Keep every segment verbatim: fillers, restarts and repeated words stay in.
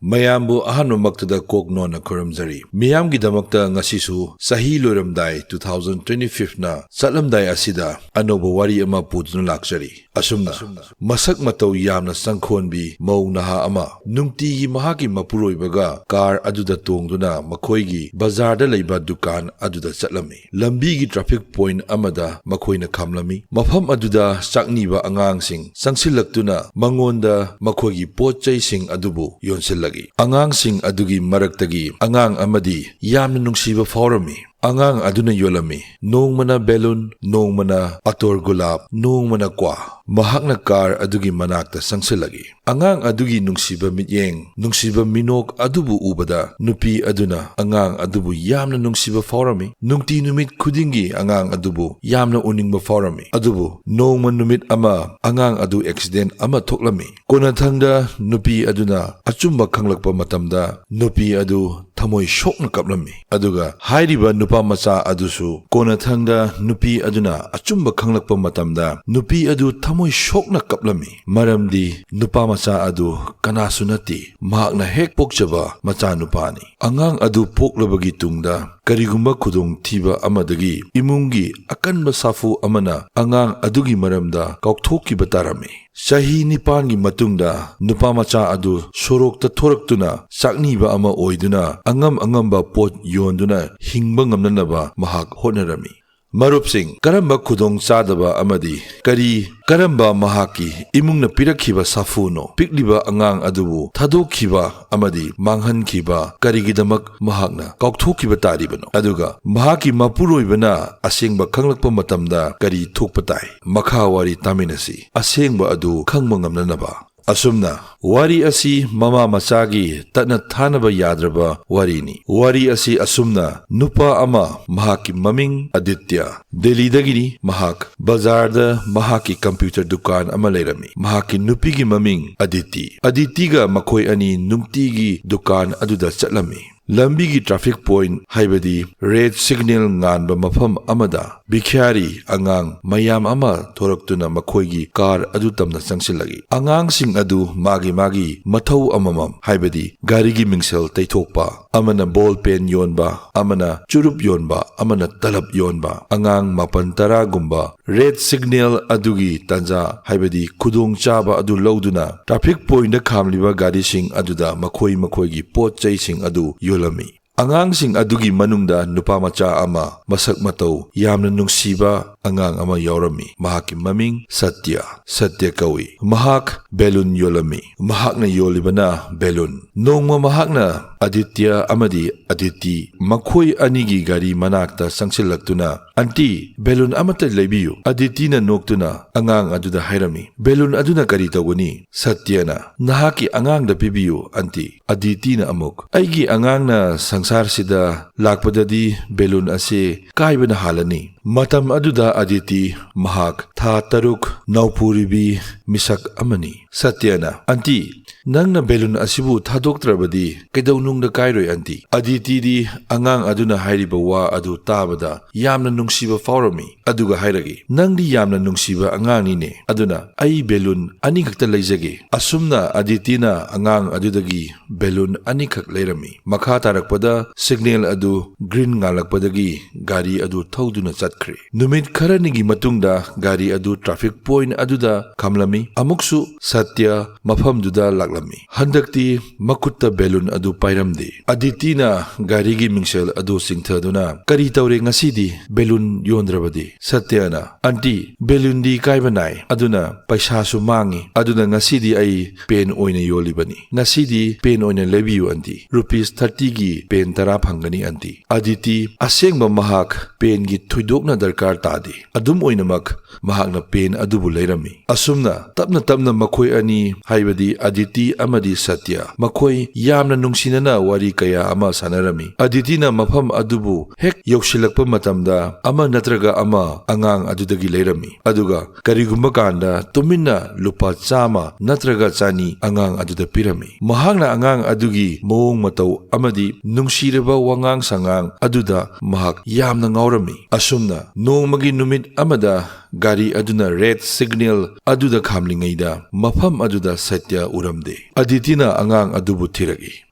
ꯃꯌꯥꯝꯕꯨ ꯑꯍꯥꯟꯕꯃꯛꯇꯗ ꯀꯣꯛ ꯅꯣꯟꯅ ꯈꯨꯔꯨꯝꯖꯔꯤ꯫ ꯃꯤꯌꯥꯝꯒꯤꯗꯃꯛꯇ ꯉꯁꯤꯁꯨ ꯆꯍꯤ ꯂꯣꯏꯔꯝꯗꯥꯏ two thousand twenty-five ꯅ ꯆꯠꯂꯝꯗꯥꯏ ꯑꯁꯤꯗ ꯑꯅꯧꯕ ꯋꯥꯔꯤ ꯑꯃ ꯄꯨꯗꯨꯅ ꯂꯥꯛꯆꯔꯤ꯫ ꯑꯁꯨꯝꯅ ꯃꯁꯛ ꯃꯇꯧ ꯌꯥꯝꯅ ꯆꯪꯈꯣꯟꯕꯤ ꯃꯧ ꯅꯍꯥ ꯑꯃ ꯅꯨꯡꯇꯤꯒꯤ ꯃꯍꯥꯛꯀꯤ ꯃꯄꯨꯔꯣꯏꯕꯒ ꯀꯥꯔ ꯑꯗꯨꯗ ꯇꯣꯡꯗꯨꯅ ꯃꯈꯣꯏꯒꯤ ꯕꯖꯥꯔꯗ ꯂꯩꯕ ꯗꯨꯀꯥꯟ ꯑꯗꯨꯗ ꯆꯠꯂꯝꯃꯤ꯫ ꯂꯝꯕꯤꯒꯤ ꯇ꯭ꯔꯥꯐꯤꯛ ꯄꯣꯏꯟꯠ ꯑꯃꯗ ꯃꯈꯣꯏꯅ ꯈꯥꯝꯂꯝꯃꯤ꯫ ꯃꯐꯝ ꯑꯗꯨꯗ ꯆꯥꯛꯅꯤꯕ ꯑꯉꯥꯡꯁꯤꯡ ꯆꯪꯁꯤꯜꯂꯛꯇꯨꯅ ꯃꯉꯣꯟꯗ ꯃꯈꯣꯏꯒꯤ ꯄꯣꯠ ꯆꯩꯁꯤꯡ ꯑꯗꯨꯕꯨ ꯌꯣꯟꯁꯤꯜꯂꯛꯏ꯫ ꯑꯉꯥꯡꯁꯤꯡ ꯑꯗꯨꯒꯤ ꯃꯔꯛꯇꯒꯤ ꯑꯉꯥꯡ ꯑꯃꯗꯤ ꯌꯥꯝꯅ ꯅꯨꯡꯁꯤꯕ ꯐꯥꯎꯔꯝꯃꯤ꯫ ꯑꯉꯥꯡ ꯑꯗꯨꯅ ꯌꯣꯜꯂꯝꯃꯤ꯫ ꯅꯣꯡꯃꯅ ꯕꯦꯂꯨꯟ, ꯅꯣꯡꯃꯅ ꯑꯇꯣꯔ ꯒꯨꯂꯥꯞ, ꯅꯣꯡꯃꯅ ꯀ꯭ꯋꯥ꯫ ꯃꯍꯥꯛꯅ ꯀꯥꯔ ꯑꯗꯨꯒꯤ ꯃꯅꯥꯛꯇ ꯆꯪꯁꯤꯜꯂꯛꯏ꯫ ꯑꯉꯥꯡ ꯑꯗꯨꯒꯤ ꯅꯨꯡꯁꯤꯕ ꯃꯤꯠꯌꯦꯡ, ꯅꯨꯡꯁꯤꯕ ꯃꯤꯅꯣꯛ ꯑꯗꯨꯕꯨ ꯎꯕꯗ ꯅꯨꯄꯤ ꯑꯗꯨꯅ ꯑꯉꯥꯡ ꯑꯗꯨꯕꯨ ꯌꯥꯝꯅ ꯅꯨꯡꯁꯤꯕ ꯐꯥꯎꯔꯝꯃꯤ꯫ ꯅꯨꯡꯇꯤ ꯅꯨꯃꯤꯠ ꯈꯨꯗꯤꯡꯒꯤ ꯑꯉꯥꯡ ꯑꯗꯨꯕꯨ ꯌꯥꯝꯅ ꯎꯅꯤꯡꯕ ꯐꯥꯎꯔꯝꯃꯤ꯫ ꯑꯗꯨꯕꯨ ꯅꯣꯡꯃ ꯅꯨꯃꯤꯠ ꯑꯃ ꯑꯉꯥꯡ ꯑꯗꯨ ꯑꯦꯛꯁꯤꯗꯦꯟꯠ ꯑꯃ ꯊꯣꯛꯂꯝꯃꯤ꯫ ꯀꯣꯟꯅꯊꯪꯗ ꯅꯨꯄꯤ ꯑꯗꯨꯅ ꯑꯆꯨꯝꯕ ꯈꯪꯂꯛꯄ ꯃꯇꯝꯗ ꯅꯨꯄꯤ ꯑꯗꯨ ꯊꯃꯣꯏ ꯁꯣꯛꯅ ꯀꯞꯂꯝꯃꯤ꯫ ꯑꯗꯨꯒ ꯍꯥꯏꯔꯤꯕ ꯅꯨꯄꯥ ꯃꯆꯥ ꯑꯗꯨꯁꯨ ꯀꯣꯟꯅꯊꯪꯗ ꯅꯨꯄꯤ ꯑꯗꯨꯅ ꯑꯆꯨꯝꯕ ꯈꯪꯂꯛꯄ ꯃꯇꯝꯗ ꯅꯨꯄꯤ ꯑꯗꯨ ꯊꯃꯣꯏ ꯁꯣꯛꯅ ꯀꯞꯂꯝꯃꯤ꯫ ꯃꯔꯝꯗꯤ ꯅꯨꯄꯥ ꯃꯆꯥ ꯑꯗꯨ ꯀꯅꯥꯁꯨ ꯅꯠꯇꯦ, ꯃꯍꯥꯛꯅ ꯍꯦꯛ ꯄꯣꯛꯆꯕ ꯃꯆꯥꯅꯨꯄꯥꯅꯤ꯫ ꯑꯉꯥꯡ ꯑꯗꯨ ꯄꯣꯛꯂꯕꯒꯤ ꯇꯨꯡꯗ ꯀꯔꯤꯒꯨꯝꯕ ꯈꯨꯗꯣꯡꯊꯤꯕ ꯑꯃꯗꯒꯤ ꯏꯃꯨꯡꯒꯤ ꯑꯀꯟꯕ ꯁꯥꯐꯨ ꯑꯃꯅ ꯑꯉꯥꯡ ꯑꯗꯨꯒꯤ ꯃꯔꯝꯗ ꯀꯥꯎꯊꯣꯛꯈꯤꯕ ꯇꯥꯔꯝꯃꯤ꯫ ꯆꯍꯤ ꯅꯤꯄꯥꯟꯒꯤ ꯃꯇꯨꯡꯗ ꯅꯨꯄꯥ ꯃꯆꯥ ꯑꯗꯨ ꯁꯣꯔꯣꯛꯇ ꯊꯣꯔꯛꯇꯨꯅ ꯆꯥꯛꯅꯤꯕ ꯑꯃ ꯑꯣꯏꯗꯨꯅ ꯑꯉꯝ ꯑꯉꯝꯕ ꯄꯣꯠ ꯌꯣꯟꯗꯨꯅ ꯍꯤꯡꯕ ꯉꯝꯅꯅꯕ ꯃꯍꯥꯛ ꯍꯣꯠꯅꯔꯝꯃꯤ꯫ ꯃꯔꯨꯞꯁꯤꯡ, ꯀꯔꯝꯕ ꯈꯨꯗꯣꯡ ꯆꯥꯗꯕ ꯑꯃꯗꯤ ꯀꯔꯤ, ꯀꯔꯝꯕ ꯃꯍꯥꯛꯀꯤ ꯏꯃꯨꯡꯅ ꯄꯤꯔꯛꯈꯤꯕ ꯁꯥꯐꯨꯅꯣ? ꯄꯤꯛꯂꯤꯕ ꯑꯉꯥꯡ ꯑꯗꯨꯕꯨ ꯊꯥꯗꯣꯛꯈꯤꯕ ꯑꯃꯗꯤ ꯃꯥꯡꯍꯟꯈꯤꯕ ꯀꯔꯤꯒꯤꯗꯃꯛ ꯃꯍꯥꯛꯅ ꯀꯥꯎꯊꯣꯛꯈꯤꯕ ꯇꯥꯔꯤꯕꯅꯣ? ꯑꯗꯨꯒ ꯃꯍꯥꯛꯀꯤ ꯃꯄꯨꯔꯣꯏꯕꯅ ꯑꯁꯦꯡꯕ ꯈꯪꯂꯛꯄ ꯃꯇꯝꯗ ꯀꯔꯤ ꯊꯣꯛꯄ ꯇꯥꯏ? ꯃꯈꯥ ꯋꯥꯔꯤ ꯇꯥꯃꯤꯟꯅꯁꯤ, ꯑꯁꯦꯡꯕ ꯑꯗꯨ ꯈꯪꯕ ꯉꯝꯅꯅꯕ꯫ ꯑꯁꯨꯝꯅ ꯋꯥꯔꯤ ꯑꯁꯤ ꯃꯃꯥ ꯃꯆꯥꯒꯤ ꯇꯠꯅ ꯊꯥꯅꯕ ꯌꯥꯗ꯭ꯔꯕ ꯋꯥꯔꯤꯅꯤ꯫ ꯋꯥꯔꯤ ꯑꯁꯤ ꯑꯁꯨꯝꯅ ꯅꯨꯄꯥ ꯑꯃ, ꯃꯍꯥꯛꯀꯤ ꯃꯃꯤꯡ ꯑꯗꯤꯇ꯭ꯌ, ꯗꯦꯜꯂꯤꯗꯒꯤꯅꯤ꯫ ꯃꯍꯥꯛ ꯕꯖꯥꯔꯗ ꯃꯍꯥꯛꯀꯤ ꯀꯝꯄ꯭ꯌꯨꯇꯔ ꯗꯨꯀꯥꯟ ꯑꯃ ꯂꯩꯔꯝꯃꯤ꯫ ꯃꯍꯥꯛꯀꯤ ꯅꯨꯄꯤꯒꯤ ꯃꯃꯤꯡ ꯑꯗꯤꯇꯤ꯫ ꯑꯗꯤꯇꯤꯒ ꯃꯈꯣꯏ ꯑꯅꯤ ꯅꯨꯡꯇꯤꯒꯤ ꯗꯨꯀꯥꯟ ꯑꯗꯨꯗ ꯆꯠꯂꯝꯃꯤ꯫ ꯂꯝꯕꯤꯒꯤ ꯇ꯭ꯔꯥꯐꯤꯛ ꯄꯣꯏꯟꯠ, ꯍꯥꯏꯕꯗꯤ ꯔꯦꯗ ꯁꯤꯒꯅꯦꯜ ꯉꯥꯟꯕ ꯃꯐꯝ ꯑꯃꯗ ꯚꯤꯈ꯭ꯌꯥꯔꯤ ꯑꯉꯥꯡ ꯃꯌꯥꯝ ꯑꯃ ꯊꯣꯔꯛꯇꯨꯅ ꯃꯈꯣꯏꯒꯤ ꯀꯥꯔ ꯑꯗꯨ ꯇꯝꯅ ꯆꯪꯁꯤꯜꯂꯛꯏ꯫ ꯑꯉꯥꯡꯁꯤꯡ ꯑꯗꯨ ꯃꯥꯒꯤ ꯃꯥꯒꯤ ꯃꯊꯧ ꯑꯃꯃꯝ, ꯍꯥꯏꯕꯗꯤ ꯒꯥꯔꯤꯒꯤ ꯃꯤꯡꯁꯦꯜ ꯇꯩꯊꯣꯛꯄ, ꯑꯃꯅ ꯕꯣꯜ ꯄꯦꯟ ꯌꯣꯟꯕ, ꯑꯃꯅ ꯆꯨꯔꯨꯞ ꯌꯣꯟꯕ, ꯑꯃꯅ ꯇꯂꯞ ꯌꯣꯟꯕ꯫ ꯑꯉꯥꯡ ꯃꯥꯄꯟ ꯇꯔꯥꯒꯨꯝꯕ ꯔꯦꯗ ꯁꯤꯒꯅꯦꯜ ꯑꯗꯨꯒꯤ ꯇꯥꯟꯖꯥ, ꯍꯥꯏꯕꯗꯤ ꯈꯨꯗꯣꯡꯆꯥꯕ ꯑꯗꯨ ꯂꯧꯗꯨꯅ ꯇ꯭ꯔꯥꯐꯤꯛ ꯄꯣꯏꯟꯗ ꯈꯥꯝꯂꯤꯕ ꯒꯥꯔꯤꯁꯤꯡ ꯑꯗꯨꯗ ꯃꯈꯣꯏ ꯃꯈꯣꯏꯒꯤ ꯄꯣꯠ ꯆꯩꯁꯤꯡ ꯑꯗꯨ ꯌꯣꯜꯂꯝꯃꯤ꯫ ꯑꯉꯥꯡꯁꯤꯡ ꯑꯗꯨꯒꯤ ꯃꯅꯨꯡꯗ ꯅꯨꯄꯥ ꯃꯆꯥ ꯑꯃ ꯃꯁꯛ ꯃꯇꯧ ꯌꯥꯝꯅ ꯅꯨꯡꯁꯤꯕ ꯑꯉꯥꯡ ꯑꯃ ꯌꯥꯎꯔꯝꯃꯤ꯫ ꯃꯍꯥꯛꯀꯤ ꯃꯃꯤꯡ ꯁꯇ꯭ꯌ, ꯁꯇ꯭ꯌ ꯀꯧꯏ꯫ ꯃꯍꯥꯛ ꯕꯦꯂꯨꯟ ꯌꯣꯜꯂꯝꯃꯤ꯫ ꯃꯍꯥꯛꯅ ꯌꯣꯜꯂꯤꯕꯅ ꯕꯦꯂꯨꯟ꯫ ꯅꯣꯡꯃ ꯃꯍꯥꯛꯅ ꯑꯗꯤꯇ꯭ꯌ ꯑꯃꯗꯤ ꯑꯗꯤꯇꯤ ꯃꯈꯣꯏ ꯑꯅꯤꯒꯤ ꯒꯥꯔꯤ ꯃꯅꯥꯛꯇ ꯆꯪꯁꯤꯜꯂꯛꯇꯨꯅ, "ꯑꯟꯇꯤ, ꯕꯦꯂꯨꯟ ꯑꯃꯠꯇ ꯂꯩꯕꯤꯌꯨ," ꯑꯗꯤꯇꯤꯅ ꯅꯣꯛꯇꯨꯅ ꯑꯉꯥꯡ ꯑꯗꯨꯗ ꯍꯥꯏꯔꯝꯃꯤ꯫ "ꯕꯦꯂꯨꯟ ꯑꯗꯨꯅ ꯀꯔꯤ ꯇꯧꯒꯅꯤ?" ꯁꯇ꯭ꯌꯅ, "ꯅꯍꯥꯛꯀꯤ ꯑꯉꯥꯡꯗ ꯄꯤꯕꯤꯌꯨ, ꯑꯟꯇꯤ꯫" ꯑꯗꯤꯇꯤꯅ ꯑꯃꯨꯛ, "ꯑꯩꯒꯤ ꯑꯉꯥꯡꯅ ꯁꯪꯁꯥꯔꯁꯤꯗ ꯂꯥꯛꯄꯗꯗꯤ ꯕꯦꯂꯨꯟ ꯑꯁꯤ ꯀꯥꯏꯕꯅ ꯍꯥꯜꯂꯅꯤ꯫" ꯃꯇꯝ ꯑꯗꯨꯗ ꯑꯗꯤꯇꯤ, ꯃꯍꯥꯛ ꯊꯥ ꯇꯔꯨꯛ ꯅꯧꯄꯨꯔꯤꯕꯤ ꯃꯤꯁꯛ ꯑꯃꯅꯤ꯫ ꯁꯇ꯭ꯌꯅ, "ꯑꯟꯇꯤ, ꯅꯪꯅ ꯕꯦꯂꯨꯟ ꯑꯁꯤꯕꯨ ꯊꯥꯗꯣꯛꯇ꯭ꯔꯕꯗꯤ ꯀꯩꯗꯧꯅꯨꯡꯗ ꯀꯥꯏꯔꯣꯏ, ꯑꯟꯇꯤ꯫" ꯑꯗꯤꯇꯤꯗꯤ ꯑꯉꯥꯡ ꯑꯗꯨꯅ ꯍꯥꯏꯔꯤꯕ ꯋꯥ ꯑꯗꯨ ꯇꯥꯕꯗ ꯌꯥꯝꯅ ꯅꯨꯡꯁꯤꯕ ꯐꯥꯎꯔꯝꯃꯤ, ꯑꯗꯨꯒ ꯍꯥꯏꯔꯛꯏ, "ꯅꯪꯗꯤ ꯌꯥꯝꯅ ꯅꯨꯡꯁꯤꯕ ꯑꯉꯥꯡꯅꯤꯅꯦ, ꯑꯗꯨꯅ ꯑꯩ ꯕꯦꯂꯨꯟ ꯑꯅꯤꯈꯛꯇ ꯂꯩꯖꯒꯦ꯫" ꯑꯁꯨꯝꯅ ꯑꯗꯤꯇꯤꯅ ꯑꯉꯥꯡ ꯑꯗꯨꯗꯒꯤ ꯕꯦꯂꯨꯟ ꯑꯅꯤꯈꯛ ꯂꯩꯔꯝꯃꯤ꯫ ꯃꯈꯥ ꯇꯥꯔꯛꯄꯗ ꯁꯤꯒꯅꯦꯜ ꯑꯗꯨ ꯒ꯭ꯔꯤꯟ ꯉꯥꯜꯂꯛꯄꯗꯒꯤ ꯒꯥꯔꯤ ꯑꯗꯨ ꯊꯧꯗꯨꯅ ꯆꯠꯈ꯭ꯔꯦ꯫ ꯅꯨꯃꯤꯠ ꯈꯔꯅꯤꯒꯤ ꯃꯇꯨꯡꯗ ꯒꯥꯔꯤ ꯑꯗꯨ ꯇ꯭ꯔꯥꯐꯤꯛ ꯄꯣꯏꯟꯠ ꯑꯗꯨꯗ ꯈꯥꯝꯂꯝꯃꯤ꯫ ꯑꯃꯨꯛꯁꯨ ꯁꯇ꯭ꯌ ꯃꯐꯝꯗꯨꯗ ꯂꯥꯛꯂꯝꯃꯤ꯫ ꯍꯟꯗꯛꯇꯤ ꯃꯈꯨꯠꯇ ꯕꯦꯂꯨꯟ ꯑꯗꯨ ꯄꯥꯏꯔꯝꯗꯦ꯫ ꯑꯗꯤꯇꯤꯅ ꯒꯥꯔꯤꯒꯤ ꯃꯤꯡꯁꯦꯜ ꯑꯗꯨ ꯆꯤꯡꯊꯗꯨꯅ, "ꯀꯔꯤ ꯇꯧꯔꯦ ꯉꯁꯤꯗꯤ? ꯕꯦꯂꯨꯟ ꯌꯣꯟꯗ꯭ꯔꯕꯗꯤ?" ꯁꯇ꯭ꯌꯅ, "ꯑꯟꯇꯤ, ꯕꯦꯂꯨꯟꯗꯤ ꯀꯥꯏꯕ ꯅꯥꯏ, ꯑꯗꯨꯅ ꯄꯩꯁꯥꯁꯨ ꯃꯥꯡꯉꯤ, ꯑꯗꯨꯅ ꯉꯁꯤꯗꯤ ꯑꯩ ꯄꯦꯟ ꯑꯣꯏꯅ ꯌꯣꯜꯂꯤꯕꯅꯤ꯫ ꯉꯁꯤꯗꯤ ꯄꯦꯟ ꯑꯣꯏꯅ ꯂꯩꯕꯤꯌꯨ, ꯑꯟꯇꯤ꯫ ꯔꯨꯄꯤꯁ ꯊꯥꯔꯇꯤꯒꯤ ꯄꯦꯟ ꯇꯔꯥ ꯐꯪꯒꯅꯤ, ꯑꯟꯇꯤ꯫" ꯑꯗꯤꯇꯤ ꯑꯁꯦꯡꯕ ꯃꯍꯥꯛ ꯄꯦꯟꯒꯤ ꯊꯣꯏꯗꯣꯛꯅ ꯗꯔꯀꯥꯔ ꯇꯥꯗꯦ꯫ ꯑꯗꯨꯝ ꯑꯣꯏꯅꯃꯛ, ꯃꯍꯥꯛꯅ ꯄꯦꯟ ꯑꯗꯨꯕꯨ ꯂꯩꯔꯝꯃꯤ꯫ ꯑꯁꯨꯝꯅ ꯇꯞꯅ ꯇꯞꯅ ꯃꯈꯣꯏ ꯑꯅꯤ, ꯍꯥꯏꯕꯗꯤ ꯑꯗꯤꯇꯤ ꯑꯃꯗꯤ ꯁꯇ꯭ꯌ, ꯃꯈꯣꯏ ꯌꯥꯝꯅ ꯅꯨꯡꯁꯤꯅꯅ ꯋꯥꯔꯤ ꯀꯌꯥ ꯑꯃ ꯁꯥꯟꯅꯔꯝꯃꯤ꯫ ꯑꯗꯤꯇꯤꯅ ꯃꯐꯝ ꯑꯗꯨꯕꯨ ꯍꯦꯛ ꯌꯧꯁꯤꯜꯂꯛꯄ ꯃꯇꯝꯗ, ꯑꯃ ꯅꯠꯇ꯭ꯔꯒ ꯑꯃ ꯑꯉꯥꯡ ꯑꯗꯨꯗꯒꯤ ꯂꯩꯔꯝꯃꯤ, ꯑꯗꯨꯒ ꯀꯔꯤꯒꯨꯝꯕ ꯀꯥꯟꯗ ꯇꯨꯃꯤꯟꯅ ꯂꯨꯄꯥ ꯆꯥꯝꯃ ꯅꯠꯇ꯭ꯔꯒ ꯆꯅꯤ ꯑꯉꯥꯡ ꯑꯗꯨꯗ ꯄꯤꯔꯝꯃꯤ꯫ ꯃꯍꯥꯛꯅ ꯑꯉꯥꯡ ꯑꯗꯨꯒꯤ ꯃꯑꯣꯡ ꯃꯇꯧ ꯑꯃꯗꯤ ꯅꯨꯡꯁꯤꯔꯕ ꯋꯥꯉꯥꯡ ꯁꯉꯥꯡ ꯑꯗꯨꯗ ꯃꯍꯥꯛ ꯌꯥꯝꯅ ꯉꯥꯎꯔꯝꯃꯤ꯫ ꯑꯁꯨꯝꯅ ꯅꯣꯡꯃꯒꯤ ꯅꯨꯃꯤꯠ ꯑꯃꯗ ꯒꯥꯔꯤ ꯑꯗꯨꯅ ꯔꯦꯗ ꯁꯤꯒꯅꯦꯜ ꯑꯗꯨꯗ ꯈꯥꯝꯂꯤꯉꯩꯗ, ꯃꯐꯝ ꯑꯗꯨꯗ ꯁꯇ꯭ꯌ ꯎꯔꯝꯗꯦ꯫ ꯑꯗꯤꯇꯤꯅ ꯑꯉꯥꯡ ꯑꯗꯨꯕꯨ ꯊꯤꯔꯛꯏ꯫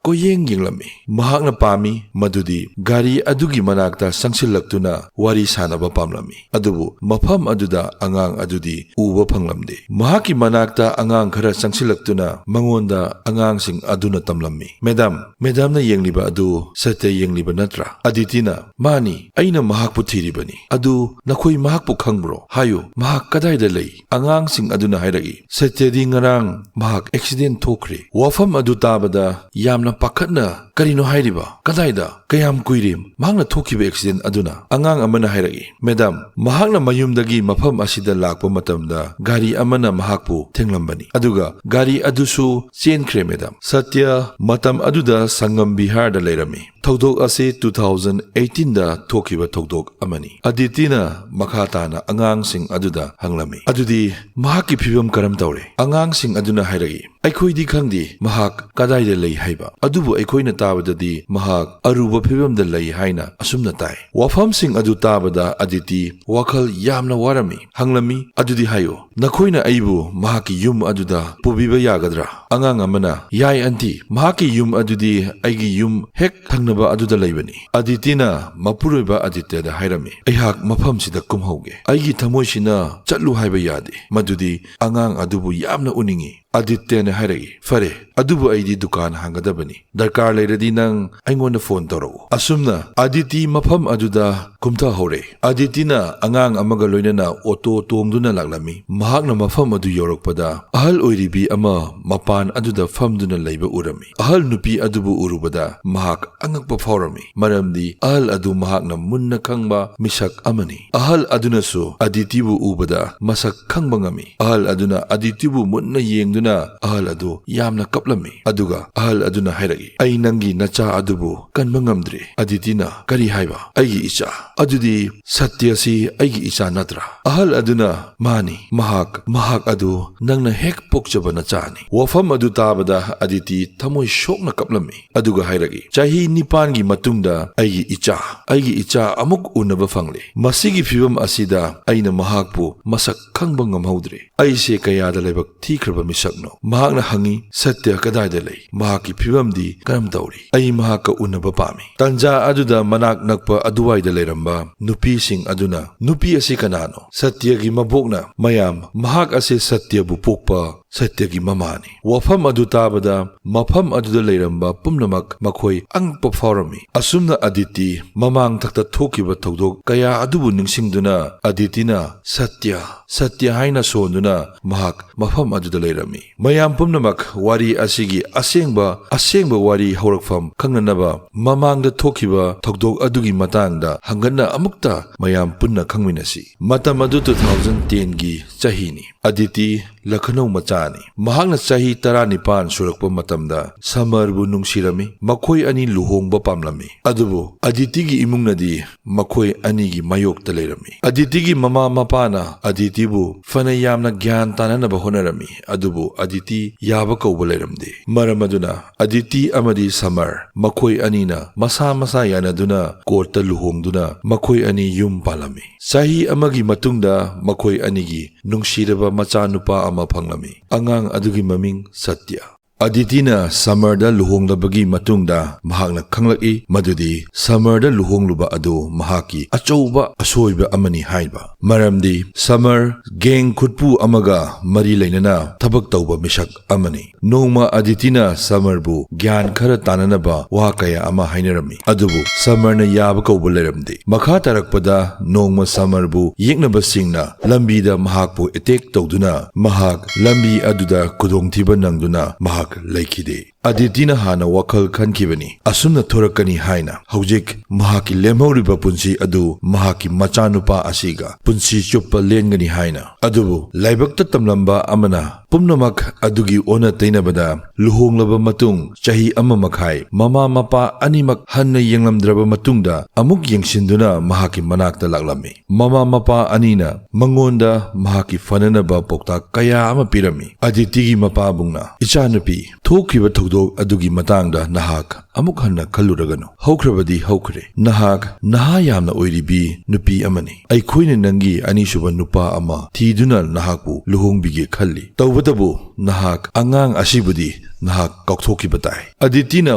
ꯀꯣꯏꯌꯦꯡ ꯌꯦꯡꯂꯝꯃꯤ꯫ ꯃꯍꯥꯛꯅ ꯄꯥꯝꯃꯤ ꯃꯗꯨꯗꯤ ꯒꯥꯔꯤ ꯑꯗꯨꯒꯤ ꯃꯅꯥꯛꯇ ꯆꯪꯁꯤꯜꯂꯛꯇꯨꯅ ꯋꯥꯔꯤ ꯁꯥꯅꯕ ꯄꯥꯝꯂꯝꯃꯤ꯫ ꯑꯗꯨꯕꯨ ꯃꯐꯝ ꯑꯗꯨꯗ ꯑꯉꯥꯡ ꯑꯗꯨꯗꯤ ꯎꯕ ꯐꯪꯂꯝꯗꯦ꯫ ꯃꯍꯥꯛꯀꯤ ꯃꯅꯥꯛꯇ ꯑꯉꯥꯡ ꯈꯔ ꯆꯪꯁꯤꯜꯂꯛꯇꯨꯅ ꯃꯉꯣꯟꯗ ꯑꯉꯥꯡꯁꯤꯡ ꯑꯗꯨꯅ ꯇꯝꯂꯝꯃꯤ, "ꯃꯦꯗꯥꯝ, ꯃꯦꯗꯥꯝꯅ ꯌꯦꯡꯂꯤꯕ ꯑꯗꯨ ꯁꯇ꯭ꯌ ꯌꯦꯡꯂꯤꯕ ꯅꯠꯇ꯭ꯔꯥ?" ꯑꯗꯤꯇꯤꯅ, "ꯃꯥꯅꯤ, ꯑꯩꯅ ꯃꯍꯥꯛꯄꯨ ꯊꯤꯔꯤꯕꯅꯤ꯫ ꯑꯗꯨ ꯅꯈꯣꯏ ꯃꯍꯥꯛꯄꯨ ꯈꯪꯕ꯭ꯔꯣ? ꯍꯥꯏꯌꯨ, ꯃꯍꯥꯛ ꯀꯗꯥꯏꯗ ꯂꯩ?" ꯑꯉꯥꯡꯁꯤꯡ ꯑꯗꯨꯅ ꯍꯥꯏꯔꯛꯏ, "ꯁꯇ꯭ꯌꯗꯤ ꯉꯔꯥꯡ ꯃꯍꯥꯛ ꯑꯦꯛꯁꯤꯗꯦꯟ ꯊꯣꯛꯈ꯭ꯔꯦ꯫" ꯋꯥꯐꯝ ꯑꯗꯨ ꯇꯥꯕꯗ ꯌꯥꯝꯅ ꯄꯥꯈꯠꯅ, "ꯀꯔꯤꯅꯣ ꯍꯥꯏꯔꯤꯕ? ꯀꯗꯥꯏꯗ? ꯀꯌꯥꯝ ꯀꯨꯏꯔꯦ ꯃꯍꯥꯛꯅ ꯊꯣꯛꯈꯤꯕ ꯑꯦꯛꯁꯤꯗꯦꯟ ꯑꯗꯨꯅ?" ꯑꯉꯥꯡ ꯑꯃꯅ ꯍꯥꯏꯔꯛꯏ, "ꯃꯦꯗꯥꯝ, ꯃꯍꯥꯛꯅ ꯃꯌꯨꯝꯗꯒꯤ ꯃꯐꯝ ꯑꯁꯤꯗ ꯂꯥꯛꯄ ꯃꯇꯝꯗ ꯒꯥꯔꯤ ꯑꯃꯅ ꯃꯍꯥꯛꯄꯨ ꯊꯦꯡꯂꯝꯕꯅꯤ, ꯑꯗꯨꯒ ꯒꯥꯔꯤ ꯑꯗꯨꯁꯨ ꯆꯦꯟꯈ꯭ꯔꯦ, ꯃꯦꯗꯥꯝ꯫" ꯁꯇ꯭ꯌ ꯃꯇꯝ ꯑꯗꯨꯗ ꯁꯪꯒꯝ ꯕꯤꯍꯥꯔꯗ ꯂꯩꯔꯝꯃꯤ꯫ ꯊꯧꯗꯣꯛ ꯑꯁꯤ two thousand eighteen ꯗ ꯊꯣꯛꯈꯤꯕ ꯊꯧꯗꯣꯛ ꯑꯃꯅꯤ꯫ ꯑꯗꯤꯇꯤꯅ ꯃꯈꯥ ꯇꯥꯅ ꯑꯉꯥꯡꯁꯤꯡ ꯑꯗꯨꯗ ꯍꯪꯂꯝꯃꯤ, "ꯑꯗꯨꯗꯤ ꯃꯍꯥꯛꯀꯤ ꯐꯤꯕꯝ ꯀꯔꯝ ꯇꯧꯔꯦ?" ꯑꯉꯥꯡꯁꯤꯡ ꯑꯗꯨꯅ ꯍꯥꯏꯔꯛꯏ, "ꯑꯩꯈꯣꯏꯗꯤ ꯈꯪꯗꯦ ꯃꯍꯥꯛ ꯀꯗꯥꯏꯗ ꯂꯩ ꯍꯥꯏꯕ, ꯑꯗꯨꯕꯨ ꯑꯩꯈꯣꯏꯅ ꯇꯥꯕꯗꯗꯤ ꯃꯍꯥꯛ ꯑꯔꯨꯕ ꯐꯤꯕꯝꯗ ꯂꯩ ꯍꯥꯏꯅ ꯑꯁꯨꯝꯅ ꯇꯥꯏ꯫" ꯋꯥꯐꯝꯁꯤꯡ ꯑꯗꯨ ꯇꯥꯕꯗ ꯑꯗꯤꯇꯤ ꯋꯥꯈꯜ ꯌꯥꯝꯅ ꯋꯥꯔꯝꯃꯤ꯫ ꯍꯪꯂꯝꯃꯤ, "ꯑꯗꯨꯗꯤ ꯍꯥꯏꯌꯨ, ꯅꯈꯣꯏꯅ ꯑꯩꯕꯨ ꯃꯍꯥꯛꯀꯤ ꯌꯨꯝ ꯑꯗꯨꯗ ꯄꯨꯕꯤꯕ ꯌꯥꯒꯗ꯭ꯔꯥ?" ꯑꯉꯥꯡ ꯑꯃꯅ, "ꯌꯥꯏ ꯑꯟꯇꯤ, ꯃꯍꯥꯛꯀꯤ ꯌꯨꯝ ꯑꯗꯨꯗꯤ ꯑꯩꯒꯤ ꯌꯨꯝ ꯍꯦꯛ ꯊꯪꯅꯕ ꯑꯗꯨꯗ ꯂꯩꯕꯅꯤ꯫" ꯑꯗꯤꯇꯤꯅ ꯃꯄꯨꯔꯣꯏꯕ ꯑꯗꯤꯇ꯭ꯌꯗ ꯍꯥꯏꯔꯝꯃꯤ, "ꯑꯩꯍꯥꯛ ꯃꯐꯝꯁꯤꯗ ꯀꯨꯝꯍꯧꯒꯦ꯫ ꯑꯩꯒꯤ ꯊꯃꯣꯏꯁꯤꯅ ꯆꯠꯂꯨ ꯍꯥꯏꯕ ꯌꯥꯗꯦ, ꯃꯗꯨꯗꯤ ꯑꯉꯥꯡ ꯑꯗꯨꯕꯨ ꯌꯥꯝꯅ ꯎꯅꯤꯡꯏ꯫" ꯑꯗꯤꯇ꯭ꯌꯅ ꯍꯥꯏꯔꯛꯏ, "ꯐꯔꯦ, ꯑꯗꯨꯕꯨ ꯑꯩꯗꯤ ꯗꯨꯀꯥꯟ ꯍꯥꯡꯒꯗꯕꯅꯤ꯫ ꯗꯔꯀꯥꯔ ꯂꯩꯔꯗꯤ ꯅꯪ ꯑꯩꯉꯣꯟꯗ ꯐꯣꯟ ꯇꯧꯔꯛꯎ꯫" ꯑꯁꯨꯝꯅ ꯑꯗꯤꯇꯤ ꯃꯐꯝ ꯑꯗꯨꯗ ꯀꯨꯝꯊꯍꯧꯔꯦ꯫ ꯑꯗꯤꯇꯤꯅ ꯑꯉꯥꯡ ꯑꯃꯒ ꯂꯣꯏꯅꯅ ꯑꯣꯇꯣ ꯇꯣꯡꯗꯨꯅ ꯂꯥꯛꯂꯝꯃꯤ꯫ ꯃꯍꯥꯛꯅ ꯃꯐꯝ ꯑꯗꯨ ꯌꯧꯔꯛꯄꯗ, ꯑꯍꯜ ꯑꯣꯏꯔꯤꯕꯤ ꯑꯃ ꯃꯄꯥꯟ ꯑꯗꯨꯗ ꯐꯝꯗꯨꯅ ꯂꯩꯕ ꯎꯔꯝꯃꯤ꯫ ꯑꯍꯜ ꯅꯨꯄꯤ ꯑꯗꯨꯕꯨ ꯎꯔꯨꯕꯗ ꯃꯍꯥꯛ ꯑꯉꯛꯄ ꯐꯥꯎꯔꯝꯃꯤ, ꯃꯔꯝꯗꯤ ꯑꯍꯜ ꯑꯗꯨ ꯃꯍꯥꯛꯅ ꯃꯨꯟꯅ ꯈꯪꯕ ꯃꯤꯁꯛ ꯑꯃꯅꯤ꯫ ꯑꯍꯜ ꯑꯗꯨꯅꯁꯨ ꯑꯗꯤꯇꯤꯕꯨ ꯎꯕꯗ ꯃꯁꯛ ꯈꯪꯕ ꯉꯝꯃꯤ꯫ ꯑꯍꯜ ꯑꯗꯨꯅ ꯑꯗꯤꯇꯤꯕꯨ ꯃꯨꯟꯅ ꯌꯦꯡꯗꯨꯅ ꯑꯍꯜ ꯑꯗꯨ ꯌꯥꯝꯅ ꯀꯞꯂꯝꯃꯤ꯫ ꯑꯗꯨꯒ ꯑꯍꯜ ꯑꯗꯨꯅ ꯍꯥꯏꯔꯛꯏ, "ꯑꯩ ꯅꯪꯒꯤ ꯅꯆꯥ ꯑꯗꯨꯕꯨ ꯀꯟꯕ ꯉꯝꯗ꯭ꯔꯦ꯫" ꯑꯗꯤꯇꯤꯅ, "ꯀꯔꯤ ꯍꯥꯏꯕ? ꯑꯩꯒꯤ ꯏꯆꯥ? ꯑꯗꯨꯗꯤ ꯁꯇ꯭ꯌꯁꯤ ꯑꯩꯒꯤ ꯏꯆꯥ ꯅꯠꯇ꯭ꯔꯥ?" ꯑꯍꯜ ꯑꯗꯨꯅ, "ꯃꯥꯅꯤ, ꯃꯍꯥꯛ, ꯃꯍꯥꯛ ꯑꯗꯨ ꯅꯪꯅ ꯍꯦꯛ ꯄꯣꯛꯆꯕ ꯅꯆꯥꯅꯤ꯫" ꯋꯥꯐꯝ ꯑꯗꯨ ꯇꯥꯕꯗ ꯑꯗꯤꯇꯤ ꯊꯃꯣꯏ ꯁꯣꯛꯅ ꯀꯞꯂꯝꯃꯤ꯫ ꯑꯗꯨꯒ ꯍꯥꯏꯔꯛꯏ, "ꯆꯍꯤ ꯅꯤꯄꯥꯟꯒꯤ ꯃꯇꯨꯡꯗ ꯑꯩꯒꯤ ꯏꯆꯥ, ꯑꯩꯒꯤ ꯏꯆꯥ ꯑꯃꯨꯛ ꯎꯅꯕ ꯐꯪꯂꯦ꯫ ꯃꯁꯤꯒꯤ ꯐꯤꯕꯝ ꯑꯁꯤꯗ ꯑꯩꯅ ꯃꯍꯥꯛꯄꯨ ꯃꯁꯛ ꯈꯪꯕ ꯉꯝꯍꯧꯗ꯭ꯔꯦ꯫ ꯑꯩꯁꯦ ꯀꯌꯥꯗ ꯂꯥꯏꯕꯛ ꯊꯤꯈ꯭ꯔꯕ ꯃꯤꯁꯛꯅꯣ?" ꯃꯍꯥꯛꯅ ꯍꯪꯉꯤ, "ꯁꯇ꯭ꯌ ꯀꯗꯥꯏꯗ ꯂꯩ? ꯃꯍꯥꯛꯀꯤ ꯐꯤꯕꯝꯗꯤ ꯀꯔꯝ ꯇꯧꯔꯤ? ꯑꯩ ꯃꯍꯥꯛꯀ ꯎꯅꯕ ꯄꯥꯝꯃꯤ꯫" ꯇꯟꯖꯥ ꯑꯗꯨꯗ ꯃꯅꯥꯛ ꯅꯛꯄ ꯑꯗꯨꯋꯥꯏꯗ ꯂꯩꯔꯝꯕ ꯅꯨꯄꯤꯁꯤꯡ ꯑꯗꯨꯅ, "ꯅꯨꯄꯤ ꯑꯁꯤ ꯀꯅꯥꯅꯣ?" "ꯁꯇ꯭ꯌꯒꯤ ꯃꯕꯣꯛꯅ, ꯃꯌꯥꯝ, ꯃꯍꯥꯛ ꯑꯁꯤ ꯁꯇ꯭ꯌꯕꯨ ꯄꯣꯛꯄ ꯁꯇ꯭ꯌꯒꯤ ꯃꯃꯥꯅꯤ꯫" ꯋꯥꯐꯝ ꯑꯗꯨ ꯇꯥꯕꯗ ꯃꯐꯝ ꯑꯗꯨꯗ ꯂꯩꯔꯝꯕ ꯄꯨꯝꯅꯃꯛ ꯃꯈꯣꯏ ꯑꯉꯛꯄ ꯐꯥꯎꯔꯝꯃꯤ꯫ ꯑꯁꯨꯝꯅ ꯑꯗꯤꯇꯤ ꯃꯃꯥꯡ ꯊꯛꯇ ꯊꯣꯛꯈꯤꯕ ꯊꯧꯗꯣꯛ ꯀꯌꯥ ꯑꯗꯨꯕꯨ ꯅꯤꯡꯁꯤꯡꯗꯨꯅ ꯑꯗꯤꯇꯤꯅ, "ꯁꯇ꯭ꯌ, ꯁꯇ꯭ꯌ" ꯍꯥꯏꯅ ꯁꯣꯟꯗꯨꯅ ꯃꯍꯥꯛ ꯃꯐꯝ ꯑꯗꯨꯗ ꯂꯩꯔꯝꯃꯤ꯫ ꯃꯌꯥꯝ ꯄꯨꯝꯅꯃꯛ ꯋꯥꯔꯤ ꯑꯁꯤꯒꯤ ꯑꯁꯦꯡꯕ, ꯑꯁꯦꯡꯕ ꯋꯥꯔꯤ ꯍꯧꯔꯛꯐꯝ ꯈꯪꯅꯅꯕ ꯃꯃꯥꯡꯗ ꯊꯣꯛꯈꯤꯕ ꯊꯧꯗꯣꯛ ꯑꯗꯨꯒꯤ ꯃꯇꯥꯡꯗ ꯍꯪꯒꯠꯅ ꯑꯃꯨꯛꯇ ꯃꯌꯥꯝ ꯄꯨꯟꯅ ꯈꯪꯃꯤꯟꯅꯁꯤ꯫ ꯃꯇꯝ ꯑꯗꯨ two thousand ten ꯒꯤ ꯆꯍꯤꯅꯤ꯫ ꯑꯗꯤꯇꯤ ꯂꯈꯅꯧ ꯃꯆꯥꯅꯤ꯫ ꯃꯍꯥꯛꯅ ꯆꯍꯤ ꯇꯔꯥꯅꯤꯄꯥꯟ ꯁꯨꯔꯛꯄ ꯃꯇꯝꯗ ꯁꯃꯔꯕꯨ ꯅꯨꯡꯁꯤꯔꯝꯃꯤ꯫ ꯃꯈꯣꯏ ꯑꯅꯤ ꯂꯨꯍꯣꯡꯕ ꯄꯥꯝꯂꯝꯃꯤ꯫ ꯑꯗꯨꯕꯨ ꯑꯗꯤꯇꯤꯒꯤ ꯏꯃꯨꯡꯅꯗꯤ ꯃꯈꯣꯏ ꯑꯅꯤꯒꯤ ꯃꯥꯌꯣꯛꯇ ꯂꯩꯔꯝꯃꯤ꯫ ꯑꯗꯤꯇꯤꯒꯤ ꯃꯃꯥ ꯃꯄꯥꯅ ꯑꯗꯤꯇꯤꯕꯨ ꯐꯅ ꯌꯥꯝꯅ ꯒ꯭ꯌꯥꯟ ꯇꯥꯅꯅꯕ ꯍꯣꯠꯅꯔꯝꯃꯤ, ꯑꯗꯨꯕꯨ ꯑꯗꯤꯇꯤ ꯌꯥꯕ ꯀꯧꯕ ꯂꯩꯔꯝꯗꯦ꯫ ꯃꯔꯝ ꯑꯗꯨꯅ ꯑꯗꯤꯇꯤ ꯑꯃꯗꯤ ꯁꯃꯔ ꯃꯈꯣꯏ ꯑꯅꯤꯅ ꯃꯁꯥ ꯃꯁꯥ ꯌꯥꯅꯗꯨꯅ ꯀꯣꯔꯠꯇ ꯂꯨꯍꯣꯡꯗꯨꯅ ꯃꯈꯣꯏ ꯑꯅꯤ ꯌꯨꯝ ꯄꯥꯜꯂꯝꯃꯤ꯫ ꯆꯍꯤ ꯑꯃꯒꯤ ꯃꯇꯨꯡꯗ ꯃꯈꯣꯏ ꯑꯅꯤꯒꯤ ꯅꯨꯡꯁꯤꯔꯕ ꯃꯆꯥꯅꯨꯄꯥ ꯑꯃ ꯐꯪꯂꯝꯃꯤ꯫ ꯑꯉꯥꯡ ꯑꯗꯨꯒꯤ ꯃꯃꯤꯡ ꯁꯇ꯭ꯌ꯫ ꯑꯗꯤꯇꯤꯅ ꯁꯃꯔꯗ ꯂꯨꯍꯣꯡꯂꯕꯒꯤ ꯃꯇꯨꯡꯗ ꯃꯍꯥꯛꯅ ꯈꯪꯂꯛꯏ ꯃꯗꯨꯗꯤ ꯁꯃꯔꯗ ꯂꯨꯍꯣꯡꯂꯨꯕ ꯑꯗꯨ ꯃꯍꯥꯛꯀꯤ ꯑꯆꯧꯕ ꯑꯁꯣꯏꯕ ꯑꯃꯅꯤ ꯍꯥꯏꯕ꯫ ꯃꯔꯝꯗꯤ ꯁꯃꯔ ꯒꯦꯡ ꯈꯨꯠꯄꯨ ꯑꯃꯒ ꯃꯔꯤ ꯂꯩꯅꯅ ꯊꯕꯛ ꯇꯧꯕ ꯃꯤꯁꯛ ꯑꯃꯅꯤ꯫ ꯅꯣꯡꯃ ꯑꯗꯤꯇꯤꯅ ꯁꯃꯔꯕꯨ ꯒ꯭ꯌꯥꯟ ꯈꯔ ꯇꯥꯅꯅꯕ ꯋꯥ ꯀꯌꯥ ꯑꯃ ꯍꯥꯏꯅꯔꯝꯃꯤ, ꯑꯗꯨꯕꯨ ꯁꯃꯔꯅ ꯌꯥꯕ ꯀꯧꯕ ꯂꯩꯔꯝꯗꯦ꯫ ꯃꯈꯥ ꯇꯥꯔꯛꯄꯗ ꯅꯣꯡꯃ ꯁꯃꯔꯕꯨ ꯌꯦꯛꯅꯕꯁꯤꯡꯅ ꯂꯝꯕꯤꯗ ꯃꯍꯥꯛꯄꯨ ꯑꯦꯇꯦꯛ ꯇꯧꯗꯨꯅ ꯃꯍꯥꯛ ꯂꯝꯕꯤ ꯑꯗꯨꯗ ꯈꯨꯗꯣꯡꯊꯤꯕ ꯅꯪꯗꯨꯅ ꯃꯍꯥꯛ ꯂꯩꯈꯤꯗꯦ꯫ ꯑꯗꯤꯇꯤꯅ ꯍꯥꯟꯅ ꯋꯥꯈꯜ ꯈꯟꯈꯤꯕꯅꯤ, ꯑꯁꯨꯝꯅ ꯊꯣꯔꯛꯀꯅꯤ ꯍꯥꯏꯅ꯫ ꯍꯧꯖꯤꯛ ꯃꯍꯥꯛꯀꯤ ꯂꯦꯝꯍꯧꯔꯤꯕ ꯄꯨꯟꯁꯤ ꯑꯗꯨ ꯃꯍꯥꯛꯀꯤ ꯃꯆꯥꯅꯨꯄꯥ ꯑꯁꯤꯒ ꯄꯨꯟꯁꯤ ꯆꯨꯞꯄ ꯂꯦꯟꯒꯅꯤ ꯍꯥꯏꯅ꯫ ꯑꯗꯨꯕꯨ ꯂꯥꯏꯕꯛꯇ ꯇꯝꯂꯝꯕ ꯑꯃꯅ ꯄꯨꯝꯅꯃꯛ ꯑꯗꯨꯒꯤ ꯑꯣꯟꯅ ꯇꯩꯅꯕꯗ, ꯂꯨꯍꯣꯡꯂꯕ ꯃꯇꯨꯡ ꯆꯍꯤ ꯑꯃ ꯃꯈꯥꯏ ꯃꯃꯥ ꯃꯄꯥ ꯑꯅꯤꯃꯛ ꯍꯟꯅ ꯌꯦꯡꯂꯝꯗ꯭ꯔꯕ ꯃꯇꯨꯡꯗ ꯑꯃꯨꯛ ꯌꯦꯡꯁꯤꯟꯗꯨꯅ ꯃꯍꯥꯛꯀꯤ ꯃꯅꯥꯛꯇ ꯂꯥꯛꯂꯝꯃꯤ꯫ ꯃꯃꯥ ꯃꯄꯥ ꯑꯅꯤꯅ ꯃꯉꯣꯟꯗ ꯃꯍꯥꯛꯀꯤ ꯐꯅꯅꯕ ꯄꯥꯎꯇꯥꯛ ꯀꯌꯥ ꯑꯃ ꯄꯤꯔꯝꯃꯤ꯫ ꯑꯗꯤꯇꯤꯒꯤ ꯃꯄꯥꯕꯨꯡꯅ, "ꯏꯆꯥꯅꯨꯄꯤ, ꯊꯣꯛꯈꯤꯕ ꯊꯧꯗꯣꯛ ꯑꯗꯨꯒꯤ ꯃꯇꯥꯡꯗ ꯅꯍꯥꯛ ꯑꯃꯨꯛ ꯍꯟꯅ ꯈꯜꯂꯨꯔꯒꯅꯨ꯫ ꯍꯧꯈ꯭ꯔꯕꯗꯤ ꯍꯧꯈ꯭ꯔꯦ꯫ ꯅꯍꯥꯛ ꯅꯍꯥ ꯌꯥꯝꯅ ꯑꯣꯏꯔꯤꯕꯤ ꯅꯨꯄꯤ ꯑꯃꯅꯤ꯫ ꯑꯩꯈꯣꯏꯅ ꯅꯪꯒꯤ ꯑꯅꯤꯁꯨꯕ ꯅꯨꯄꯥ ꯑꯃ ꯊꯤꯗꯨꯅ ꯅꯍꯥꯛꯄꯨ ꯂꯨꯍꯣꯡꯕꯤꯒꯦ ꯈꯜꯂꯤ꯫ ꯇꯧꯕꯇꯕꯨ ꯅꯍꯥꯛ ꯑꯉꯥꯡ ꯑꯁꯤꯕꯨꯗꯤ ꯅꯍꯥꯛ ꯀꯥꯎꯊꯣꯛꯈꯤꯕ ꯇꯥꯏ꯫" ꯑꯗꯤꯇꯤꯅ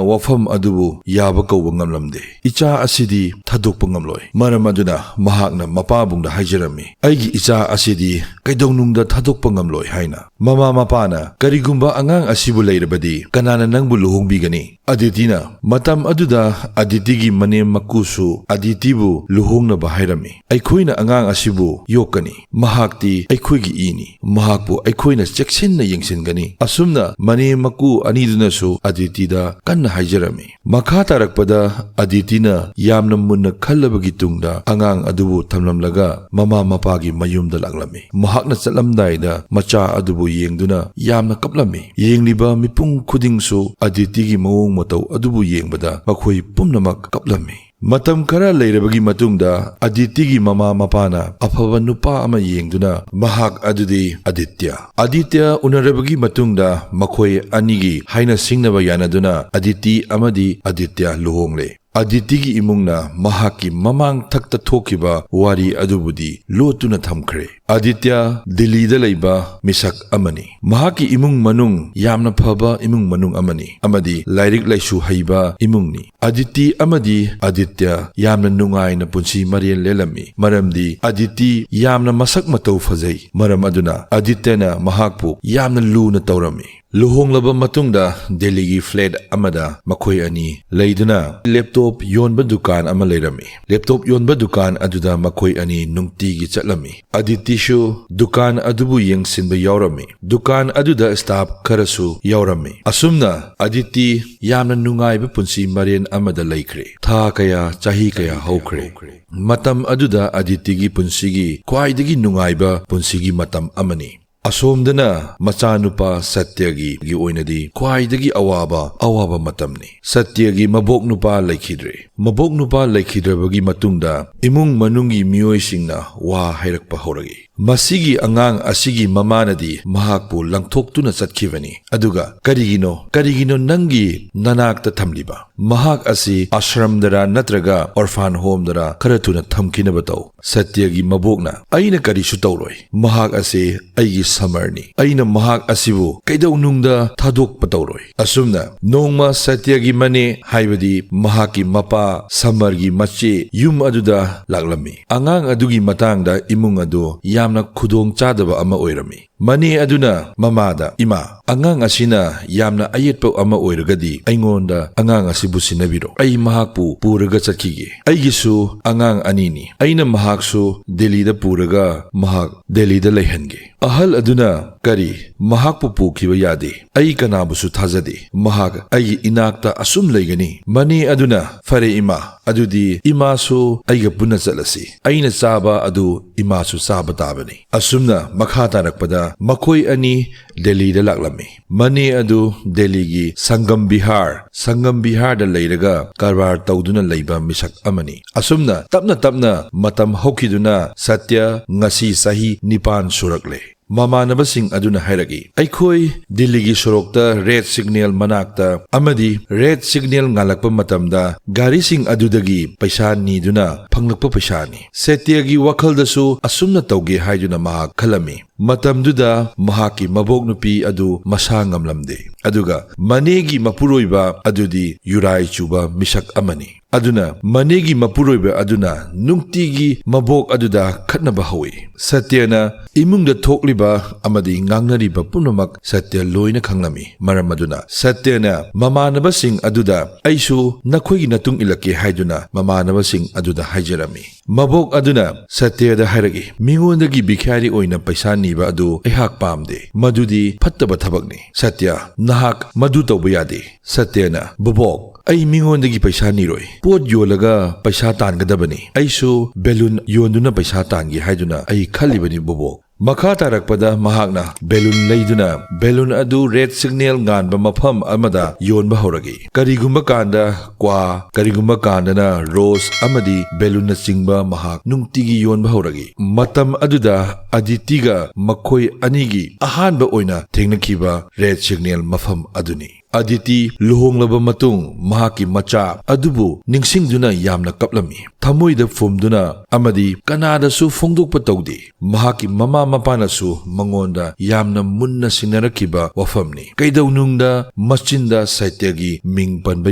ꯋꯥꯐꯝ ꯑꯗꯨꯕꯨ ꯌꯥꯕ ꯀꯧꯕ ꯉꯝꯂꯝꯗꯦ꯫ "ꯏꯆꯥ ꯑꯁꯤꯗꯤ ꯊꯥꯗꯣꯛꯄ ꯉꯝꯂꯣꯏ꯫" ꯃꯔꯝ ꯑꯗꯨꯅ ꯃꯍꯥꯛꯅ ꯃꯄꯥꯕꯨꯡꯗ ꯍꯥꯏꯖꯔꯝꯃꯤ, "ꯑꯩꯒꯤ ꯏꯆꯥ ꯑꯁꯤꯗꯤ ꯀꯩꯗꯧꯅꯨꯡꯗ ꯊꯥꯗꯣꯛꯄ ꯉꯝꯂꯣꯏ" ꯍꯥꯏꯅ꯫ ꯃꯃꯥ ꯃꯄꯥꯅ, "ꯀꯔꯤꯒꯨꯝꯕ ꯑꯉꯥꯡ ꯑꯁꯤꯕꯨ ꯂꯩꯔꯕꯗꯤ ꯀꯅꯥꯅ ꯅꯪꯕꯨ ꯂꯨꯍꯣꯡꯕꯤꯒꯅꯤ?" ꯑꯗꯤꯇꯤꯅ, ꯃꯇꯝ ꯑꯗꯨꯗ ꯑꯗꯤꯇꯤꯒꯤ ꯃꯅꯦꯝ ꯃꯀꯨꯁꯨ ꯑꯗꯤꯇꯤꯕꯨ ꯂꯨꯍꯣꯡꯅꯕ ꯍꯥꯏꯔꯝꯃꯤ꯫ "ꯑꯩꯈꯣꯏꯅ ꯑꯉꯥꯡ ꯑꯁꯤꯕꯨ ꯌꯣꯛꯀꯅꯤ, ꯃꯍꯥꯛꯇꯤ ꯑꯩꯈꯣꯏꯒꯤ ꯏꯅꯤ, ꯃꯍꯥꯛꯄꯨ ꯑꯩꯈꯣꯏꯅ ꯆꯦꯛꯁꯤꯟꯅ ꯌꯦꯡꯁꯤꯟꯒꯅꯤ꯫" ꯑꯁꯨꯝꯅ ꯃꯅꯦꯝ ꯃꯀꯨ ꯑꯅꯤꯗꯨꯅꯁꯨ ꯑꯗꯤꯇꯤꯗ ꯀꯟꯅ ꯍꯥꯏꯖꯔꯝꯃꯤ꯫ ꯃꯈꯥ ꯇꯥꯔꯛꯄꯗ ꯑꯗꯤꯇꯤꯅ ꯌꯥꯝꯅ ꯃꯨꯟꯅ ꯈꯜꯂꯕꯒꯤ ꯇꯨꯡꯗ ꯑꯉꯥꯡ ꯑꯗꯨꯕꯨ ꯊꯝꯂꯝꯂꯒ ꯃꯃꯥ ꯃꯄꯥꯒꯤ ꯃꯌꯨꯝꯗ ꯂꯥꯛꯂꯝꯃꯤ꯫ ꯃꯍꯥꯛꯅ ꯆꯠꯂꯝꯗꯥꯏꯗ ꯃꯆꯥ ꯑꯗꯨꯕꯨ ꯌꯦꯡꯗꯨꯅ ꯌꯥꯝꯅ ꯀꯞꯂꯝꯃꯤ꯫ ꯌꯦꯡꯂꯤꯕ ꯃꯤꯄꯨꯝ ꯈꯨꯗꯤꯡꯁꯨ ꯑꯗꯤꯇꯤꯒꯤ ꯃꯑꯣꯡ ꯃꯇꯧ ꯑꯗꯨꯕꯨ ꯌꯦꯡꯕꯗ ꯃꯈꯣꯏ ꯄꯨꯝꯅꯃꯛ ꯀꯞꯂꯝꯃꯤ꯫ ꯃꯇꯝ ꯈꯔ ꯂꯩꯔꯕꯒꯤ ꯃꯇꯨꯡꯗ ꯑꯗꯤꯇꯤꯒꯤ ꯃꯃꯥ ꯃꯄꯥꯅ ꯑꯐꯕ ꯅꯨꯄꯥ ꯑꯃ ꯌꯦꯡꯗꯨꯅ ꯃꯍꯥꯛ ꯑꯗꯨꯗꯤ ꯑꯗꯤꯇ꯭ꯌ꯫ ꯑꯗꯤꯇ꯭ꯌ ꯎꯅꯔꯕꯒꯤ ꯃꯇꯨꯡꯗ ꯃꯈꯣꯏ ꯑꯅꯤꯒꯤ ꯍꯥꯏꯅ ꯁꯤꯡꯅꯕ ꯌꯥꯅꯗꯨꯅ ꯑꯗꯤꯇꯤ ꯑꯃꯗꯤ ꯑꯗꯤꯇ꯭ꯌ ꯂꯨꯍꯣꯡꯂꯦ꯫ ꯑꯗꯤꯇꯤꯒꯤ ꯏꯃꯨꯡꯅ ꯃꯍꯥꯛꯀꯤ ꯃꯃꯥꯡ ꯊꯛꯇ ꯊꯣꯛꯈꯤꯕ ꯋꯥꯔꯤ ꯑꯗꯨꯕꯨꯗꯤ ꯂꯣꯠꯇꯨꯅ ꯊꯝꯈ꯭ꯔꯦ꯫ ꯑꯗꯤꯇ꯭ꯌ ꯗꯤꯜꯂꯤꯗ ꯂꯩꯕ ꯃꯤꯁꯛ ꯑꯃꯅꯤ꯫ ꯃꯍꯥꯛꯀꯤ ꯏꯃꯨꯡ ꯃꯅꯨꯡ ꯌꯥꯝꯅ ꯐꯕ ꯏꯃꯨꯡ ꯃꯅꯨꯡ ꯑꯃꯅꯤ ꯑꯃꯗꯤ ꯂꯥꯏꯔꯤꯛ ꯂꯥꯏꯁꯨ ꯍꯩꯕ ꯏꯃꯨꯡꯅꯤ꯫ ꯑꯗꯤꯇꯤ ꯑꯃꯗꯤ ꯑꯗꯤꯇ꯭ꯌ ꯌꯥꯝꯅ ꯅꯨꯡꯉꯥꯏꯅ ꯄꯨꯟꯁꯤ ꯃꯔꯦꯜ ꯂꯦꯜꯂꯝꯃꯤ, ꯃꯔꯝꯗꯤ ꯑꯗꯤꯇꯤ ꯌꯥꯝꯅ ꯃꯁꯛ ꯃꯇꯧ ꯐꯖꯩ꯫ ꯃꯔꯝ ꯑꯗꯨꯅ ꯑꯗꯤꯇ꯭ꯌꯅ ꯃꯍꯥꯛꯄꯨ ꯌꯥꯝꯅ ꯂꯨꯅ ꯇꯧꯔꯝꯃꯤ꯫ ꯂꯨꯍꯣꯡꯂꯕ ꯃꯇꯨꯡꯗ ꯗꯦꯜꯂꯤꯒꯤ ꯐ꯭ꯂꯦꯠ ꯑꯃꯗ ꯃꯈꯣꯏ ꯑꯅꯤ ꯂꯩꯗꯨꯅ ꯂꯦꯞꯇꯣꯞ ꯌꯣꯟꯕ ꯗꯨꯀꯥꯟ ꯑꯃ ꯂꯩꯔꯝꯃꯤ꯫ ꯂꯦꯞꯇꯣꯞ ꯌꯣꯟꯕ ꯗꯨꯀꯥꯟ ꯑꯗꯨꯗ ꯃꯈꯣꯏ ꯑꯅꯤ ꯅꯨꯡꯇꯤꯒꯤ ꯆꯠꯂꯝꯃꯤ꯫ ꯑꯗꯤꯇꯤꯁꯨ ꯗꯨꯀꯥꯟ ꯑꯗꯨꯕꯨ ꯌꯦꯡꯁꯤꯟꯕ ꯌꯥꯎꯔꯝꯃꯤ꯫ ꯗꯨꯀꯥꯟ ꯑꯗꯨꯗ ꯁ꯭ꯇꯥꯐ ꯈꯔꯁꯨ ꯌꯥꯎꯔꯝꯃꯤ꯫ ꯑꯁꯨꯝꯅ ꯑꯗꯤꯇꯤ ꯌꯥꯝꯅ ꯅꯨꯡꯉꯥꯏꯕ ꯄꯨꯟꯁꯤ ꯃꯔꯦꯟ ꯑꯃꯗ ꯂꯩꯈ꯭ꯔꯦ꯫ ꯊꯥ ꯀꯌꯥ, ꯆꯍꯤ ꯀꯌꯥ ꯍꯧꯈ꯭ꯔꯦ꯫ ꯃꯇꯝ ꯑꯗꯨꯗ ꯑꯗꯤꯇꯤꯒꯤ ꯄꯨꯟꯁꯤꯒꯤ ꯈ꯭ꯋꯥꯏꯗꯒꯤ ꯅꯨꯡꯉꯥꯏꯕ ꯄꯨꯟꯁꯤꯒꯤ ꯃꯇꯝ ꯑꯃꯅꯤ꯫ ꯑꯁꯣꯝꯗꯅ ꯃꯆꯥꯅꯨꯄꯥ ꯁꯇ꯭ꯌꯒꯤ ꯑꯣꯏꯅꯗꯤ ꯈ꯭ꯋꯥꯏꯗꯒꯤ ꯑꯋꯥꯕ, ꯑꯋꯥꯕ ꯃꯇꯝꯅꯤ꯫ ꯁꯇ꯭ꯌꯒꯤ ꯃꯕꯣꯛ ꯅꯨꯄꯥ ꯂꯩꯈꯤꯗ꯭ꯔꯦ꯫ ꯃꯕꯣꯛ ꯅꯨꯄꯥ ꯂꯩꯈꯤꯗ꯭ꯔꯕꯒꯤ ꯃꯇꯨꯡꯗ ꯏꯃꯨꯡ ꯃꯅꯨꯡꯒꯤ ꯃꯤꯑꯣꯏꯁꯤꯡꯅ ꯋꯥ ꯍꯥꯏꯔꯛꯄ ꯍꯧꯔꯛꯏ꯫ "ꯃꯁꯤꯒꯤ ꯑꯉꯥꯡ ꯑꯁꯤꯒꯤ ꯃꯃꯥꯅꯗꯤ ꯃꯍꯥꯛꯄꯨ ꯂꯪꯊꯣꯛꯇꯨꯅ ꯆꯠꯈꯤꯕꯅꯤ꯫ ꯑꯗꯨꯒ ꯀꯔꯤꯒꯤꯅꯣ, ꯀꯔꯤꯒꯤꯅꯣ ꯅꯪꯒꯤ ꯅꯅꯥꯛꯇ ꯊꯝꯂꯤꯕ? ꯃꯍꯥꯛ ꯑꯁꯤ ꯑꯥꯁ꯭ꯔꯝꯗꯔ ꯅꯠꯇ꯭ꯔꯒ ꯑꯣꯔꯐꯥꯟ ꯍꯣꯝꯗꯔ ꯈꯔ ꯊꯨꯅ ꯊꯝꯈꯤꯅꯕ ꯇꯧ꯫" ꯁꯇ꯭ꯌꯒꯤ ꯃꯕꯣꯛꯅ, "ꯑꯩꯅ ꯀꯔꯤꯁꯨ ꯇꯧꯔꯣꯏ꯫ ꯃꯍꯥꯛ ꯑꯁꯤ ꯑꯩꯒꯤ ꯁꯃꯔꯅꯤ꯫ ꯑꯩꯅ ꯃꯍꯥꯛ ꯑꯁꯤꯕꯨ ꯀꯩꯗꯧꯅꯨꯡꯗ ꯊꯥꯗꯣꯛꯄ ꯇꯧꯔꯣꯏ꯫" ꯑꯁꯨꯝꯅ ꯅꯣꯡꯃ ꯁꯇ꯭ꯌꯒꯤ ꯃꯅꯦ, ꯍꯥꯏꯕꯗꯤ ꯃꯍꯥꯛꯀꯤ ꯃꯄꯥ ꯁꯃꯔꯒꯤ ꯃꯆꯦ, ꯌꯨꯝ ꯑꯗꯨꯗ ꯂꯥꯛꯂꯝꯃꯤ꯫ ꯑꯉꯥꯡ ꯑꯗꯨꯒꯤ ꯃꯇꯥꯡꯗ ꯏꯃꯨꯡ ꯑꯗꯨ ꯌꯥꯝꯅ ꯈꯨꯗꯣꯡ ꯆꯥꯗꯕ ꯑꯃ ꯑꯣꯏꯔꯝꯃꯤ꯫ ꯃꯅꯦ ꯑꯗꯨꯅ ꯃꯃꯥꯗ, "ꯏꯃꯥ, ꯑꯉꯥꯡ ꯑꯁꯤꯅ ꯌꯥꯝꯅ ꯑꯌꯦꯠꯄ ꯑꯃ ꯑꯣꯏꯔꯒꯗꯤ ꯑꯩꯉꯣꯟꯗ ꯑꯉꯥꯡ ꯑꯁꯤꯕꯨ ꯁꯤꯟꯅꯕꯤꯔꯣ꯫ ꯑꯩ ꯃꯍꯥꯛꯄꯨ ꯄꯨꯔꯒ ꯆꯠꯈꯤꯒꯦ꯫ ꯑꯩꯒꯤꯁꯨ ꯑꯉꯥꯡ ꯑꯅꯤꯅꯤ꯫ ꯑꯩꯅ ꯃꯍꯥꯛꯁꯨ ꯗꯦꯜꯂꯤꯗ ꯄꯨꯔꯒ ꯃꯍꯥꯛ ꯗꯦꯜꯂꯤꯗ ꯂꯩꯍꯟꯒꯦ꯫" ꯑꯍꯜ ꯑꯗꯨꯅ, "ꯀꯔꯤ? ꯃꯍꯥꯛꯄꯨ ꯄꯨꯈꯤꯕ ꯌꯥꯗꯦ꯫ ꯑꯩ ꯀꯅꯥꯕꯨꯁꯨ ꯊꯥꯖꯗꯦ꯫ ꯃꯍꯥꯛ ꯑꯩꯒꯤ ꯏꯅꯥꯛꯇ ꯑꯁꯨꯝ ꯂꯩꯒꯅꯤ꯫" ꯃꯅꯦ ꯑꯗꯨꯅ, "ꯐꯔꯦ ꯏꯃꯥ, ꯑꯗꯨꯗꯤ ꯏꯃꯥꯁꯨ ꯑꯩꯒ ꯄꯨꯟꯅ ꯆꯠꯂꯁꯤ꯫ ꯑꯩꯅ ꯆꯥꯕ ꯑꯗꯨ ꯏꯃꯥꯁꯨ ꯆꯥꯕ ꯇꯥꯕꯅꯤ꯫" ꯑꯁꯨꯝꯅ ꯃꯈꯥ ꯇꯥꯔꯛꯄꯗ ꯃꯈꯣꯏ ꯑꯅꯤ ꯗꯦꯜꯂꯤꯗ ꯂꯥꯛꯂꯝꯃꯤ꯫ ꯃꯅꯦ ꯑꯗꯨ ꯗꯦꯜꯂꯤꯒꯤ ꯁꯪꯒꯝ ꯕꯤꯍꯥꯔ, ꯁꯪꯒꯝ ꯕꯤꯍꯥꯔꯗ ꯂꯩꯔꯒ ꯀꯔꯕꯥꯔ ꯇꯧꯗꯨꯅ ꯂꯩꯕ ꯃꯤꯁꯛ ꯑꯃꯅꯤ꯫ ꯑꯁꯨꯝꯅ ꯇꯞꯅ ꯇꯞꯅ ꯃꯇꯝ ꯍꯧꯈꯤꯗꯨꯅ ꯁꯇ꯭ꯌ ꯉꯁꯤ ꯆꯍꯤ ꯅꯤꯄꯥꯟ ꯁꯨꯔꯛꯂꯦ꯫ ꯃꯃꯥꯟꯅꯕꯁꯤꯡ ꯑꯗꯨꯅ ꯍꯥꯏꯔꯛꯏ, "ꯑꯩꯈꯣꯏ ꯗꯤꯜꯂꯤꯒꯤ ꯁꯣꯔꯣꯛꯇ ꯔꯦꯗ ꯁꯤꯒꯅꯦꯜ ꯃꯅꯥꯛꯇ ꯑꯃꯗꯤ ꯔꯦꯗ ꯁꯤꯒꯅꯦꯜ ꯉꯥꯜꯂꯛꯄ ꯃꯇꯝꯗ ꯒꯥꯔꯤꯁꯤꯡ ꯑꯗꯨꯗꯒꯤ ꯄꯩꯁꯥ ꯅꯤꯗꯨꯅ ꯐꯪꯂꯛꯄ ꯄꯩꯁꯥꯅꯤ꯫" ꯁꯦꯇ꯭ꯌꯒꯤ ꯋꯥꯈꯜꯗꯁꯨ ꯑꯁꯨꯝꯅ ꯇꯧꯒꯦ ꯍꯥꯏꯗꯨꯅ ꯃꯍꯥꯛ ꯈꯜꯂꯝꯃꯤ꯫ ꯃꯇꯝꯗꯨꯗ ꯃꯍꯥꯛꯀꯤ ꯃꯕꯣꯛ ꯅꯨꯄꯤ ꯑꯗꯨ ꯃꯁꯥ ꯉꯝꯂꯝꯗꯦ, ꯑꯗꯨꯒ ꯃꯅꯦꯒꯤ ꯃꯄꯨꯔꯣꯏꯕ ꯑꯗꯨꯗꯤ ꯌꯨꯔꯥꯏ ꯆꯨꯕ ꯃꯤꯁꯛ ꯑꯃꯅꯤ꯫ ꯑꯗꯨꯅ ꯃꯅꯦꯒꯤ ꯃꯄꯨꯔꯣꯏꯕ ꯑꯗꯨꯅ ꯅꯨꯡꯇꯤꯒꯤ ꯃꯕꯣꯛ ꯑꯗꯨꯗ ꯈꯠꯅꯕ ꯍꯧꯏ꯫ ꯁꯇ꯭ꯌꯅ ꯏꯃꯨꯡꯗ ꯊꯣꯛꯂꯤꯕ ꯑꯃꯗꯤ ꯉꯥꯡꯅꯔꯤꯕ ꯄꯨꯝꯅꯃꯛ ꯁꯇ꯭ꯌ ꯂꯣꯏꯅ ꯈꯪꯂꯝꯃꯤ꯫ ꯃꯔꯝ ꯑꯗꯨꯅ ꯁꯇ꯭ꯌꯅ ꯃꯃꯥꯟꯅꯕꯁꯤꯡ ꯑꯗꯨꯗ, "ꯑꯩꯁꯨ ꯅꯈꯣꯏꯒꯤ ꯅꯇꯨꯡ ꯏꯜꯂꯛꯀꯦ" ꯍꯥꯏꯗꯨꯅ ꯃꯃꯥꯟꯅꯕꯁꯤꯡ ꯑꯗꯨꯗ ꯍꯥꯏꯖꯔꯝꯃꯤ꯫ ꯃꯕꯣꯛ ꯑꯗꯨꯅ ꯁꯇ꯭ꯌꯗ ꯍꯥꯏꯔꯛꯏ, "ꯃꯤꯉꯣꯟꯗꯒꯤ ꯚꯤꯈ꯭ꯌꯥꯔꯤ ꯑꯣꯏꯅ ꯄꯩꯁꯥ ꯅꯤꯕ ꯑꯗꯨ ꯑꯩꯍꯥꯛ ꯄꯥꯝꯗꯦ꯫ ꯃꯗꯨꯗꯤ ꯐꯠꯇꯕ ꯊꯕꯛꯅꯤ꯫ ꯁꯇ꯭ꯌ, ꯅꯍꯥꯛ ꯃꯗꯨ ꯇꯧꯕ ꯌꯥꯗꯦ꯫" ꯁꯇ꯭ꯌꯅ, "ꯕꯣꯕꯣꯛ, ꯑꯩ ꯃꯤꯉꯣꯟꯗꯒꯤ ꯄꯩꯁꯥ ꯅꯤꯔꯣꯏ꯫ ꯄꯣꯠ ꯌꯣꯜꯂꯒ ꯄꯩꯁꯥ ꯇꯥꯟꯒꯗꯕꯅꯤ꯫ ꯑꯩꯁꯨ ꯕꯦꯂꯨꯟ ꯌꯣꯟꯗꯨꯅ ꯄꯩꯁꯥ ꯇꯥꯟꯒꯦ ꯍꯥꯏꯗꯨꯅ ꯑꯩ ꯈꯜꯂꯤꯕꯅꯤ, ꯕꯣꯕꯣꯛ꯫" ꯃꯈꯥ ꯇꯥꯔꯛꯄꯗ ꯃꯍꯥꯛꯅ ꯕꯦꯂꯨꯟ ꯂꯩꯗꯨꯅ ꯕꯦꯂꯨꯟ ꯑꯗꯨ ꯔꯦꯗ ꯁꯤꯒꯅꯦꯜ ꯉꯥꯟꯕ ꯃꯐꯝ ꯑꯃꯗ ꯌꯣꯟꯕ ꯍꯧꯔꯛꯏ꯫ ꯀꯔꯤꯒꯨꯝꯕ ꯀꯥꯟꯗ ꯀ꯭ꯋꯥ, ꯀꯔꯤꯒꯨꯝꯕ ꯀꯥꯟꯗꯅ ꯔꯣꯁ ꯑꯃꯗꯤ ꯕꯦꯂꯨꯟꯅꯆꯤꯡꯕ ꯃꯍꯥꯛ ꯅꯨꯡꯇꯤꯒꯤ ꯌꯣꯟꯕ ꯍꯧꯔꯛꯏ꯫ ꯃꯇꯝ ꯑꯗꯨꯗ ꯑꯗꯤꯇꯤꯒ ꯃꯈꯣꯏ ꯑꯅꯤꯒꯤ ꯑꯍꯥꯟꯕ ꯑꯣꯏꯅ ꯊꯦꯡꯅꯈꯤꯕ ꯔꯦꯗ ꯁꯤꯒꯅꯦꯜ ꯃꯐꯝ ꯑꯗꯨꯅꯤ꯫ ꯑꯗꯤꯇꯤ ꯂꯨꯍꯣꯡꯂꯕ ꯃꯇꯨꯡ ꯃꯍꯥꯛꯀꯤ ꯃꯆꯥ ꯑꯗꯨꯕꯨ ꯅꯤꯡꯁꯤꯡꯗꯨꯅ ꯌꯥꯝꯅ ꯀꯞꯂꯝꯃꯤ꯫ ꯊꯃꯣꯏꯗ ꯐꯨꯝꯗꯨꯅ ꯑꯃꯗꯤ ꯀꯅꯥꯗꯁꯨ ꯐꯣꯡꯗꯣꯛꯄ ꯇꯧꯗꯦ꯫ ꯃꯍꯥꯛꯀꯤ ꯃꯃꯥ ꯃꯄꯥꯅꯁꯨ ꯃꯉꯣꯟꯗ ꯌꯥꯝꯅ ꯃꯨꯟꯅ ꯁꯤꯟꯅꯔꯛꯈꯤꯕ ꯋꯥꯐꯝꯅꯤ꯫ ꯀꯩꯗꯧꯅꯨꯡꯗ ꯃꯆꯤꯟꯗ ꯁꯇ꯭ꯌꯒꯤ ꯃꯤꯡ ꯄꯟꯕ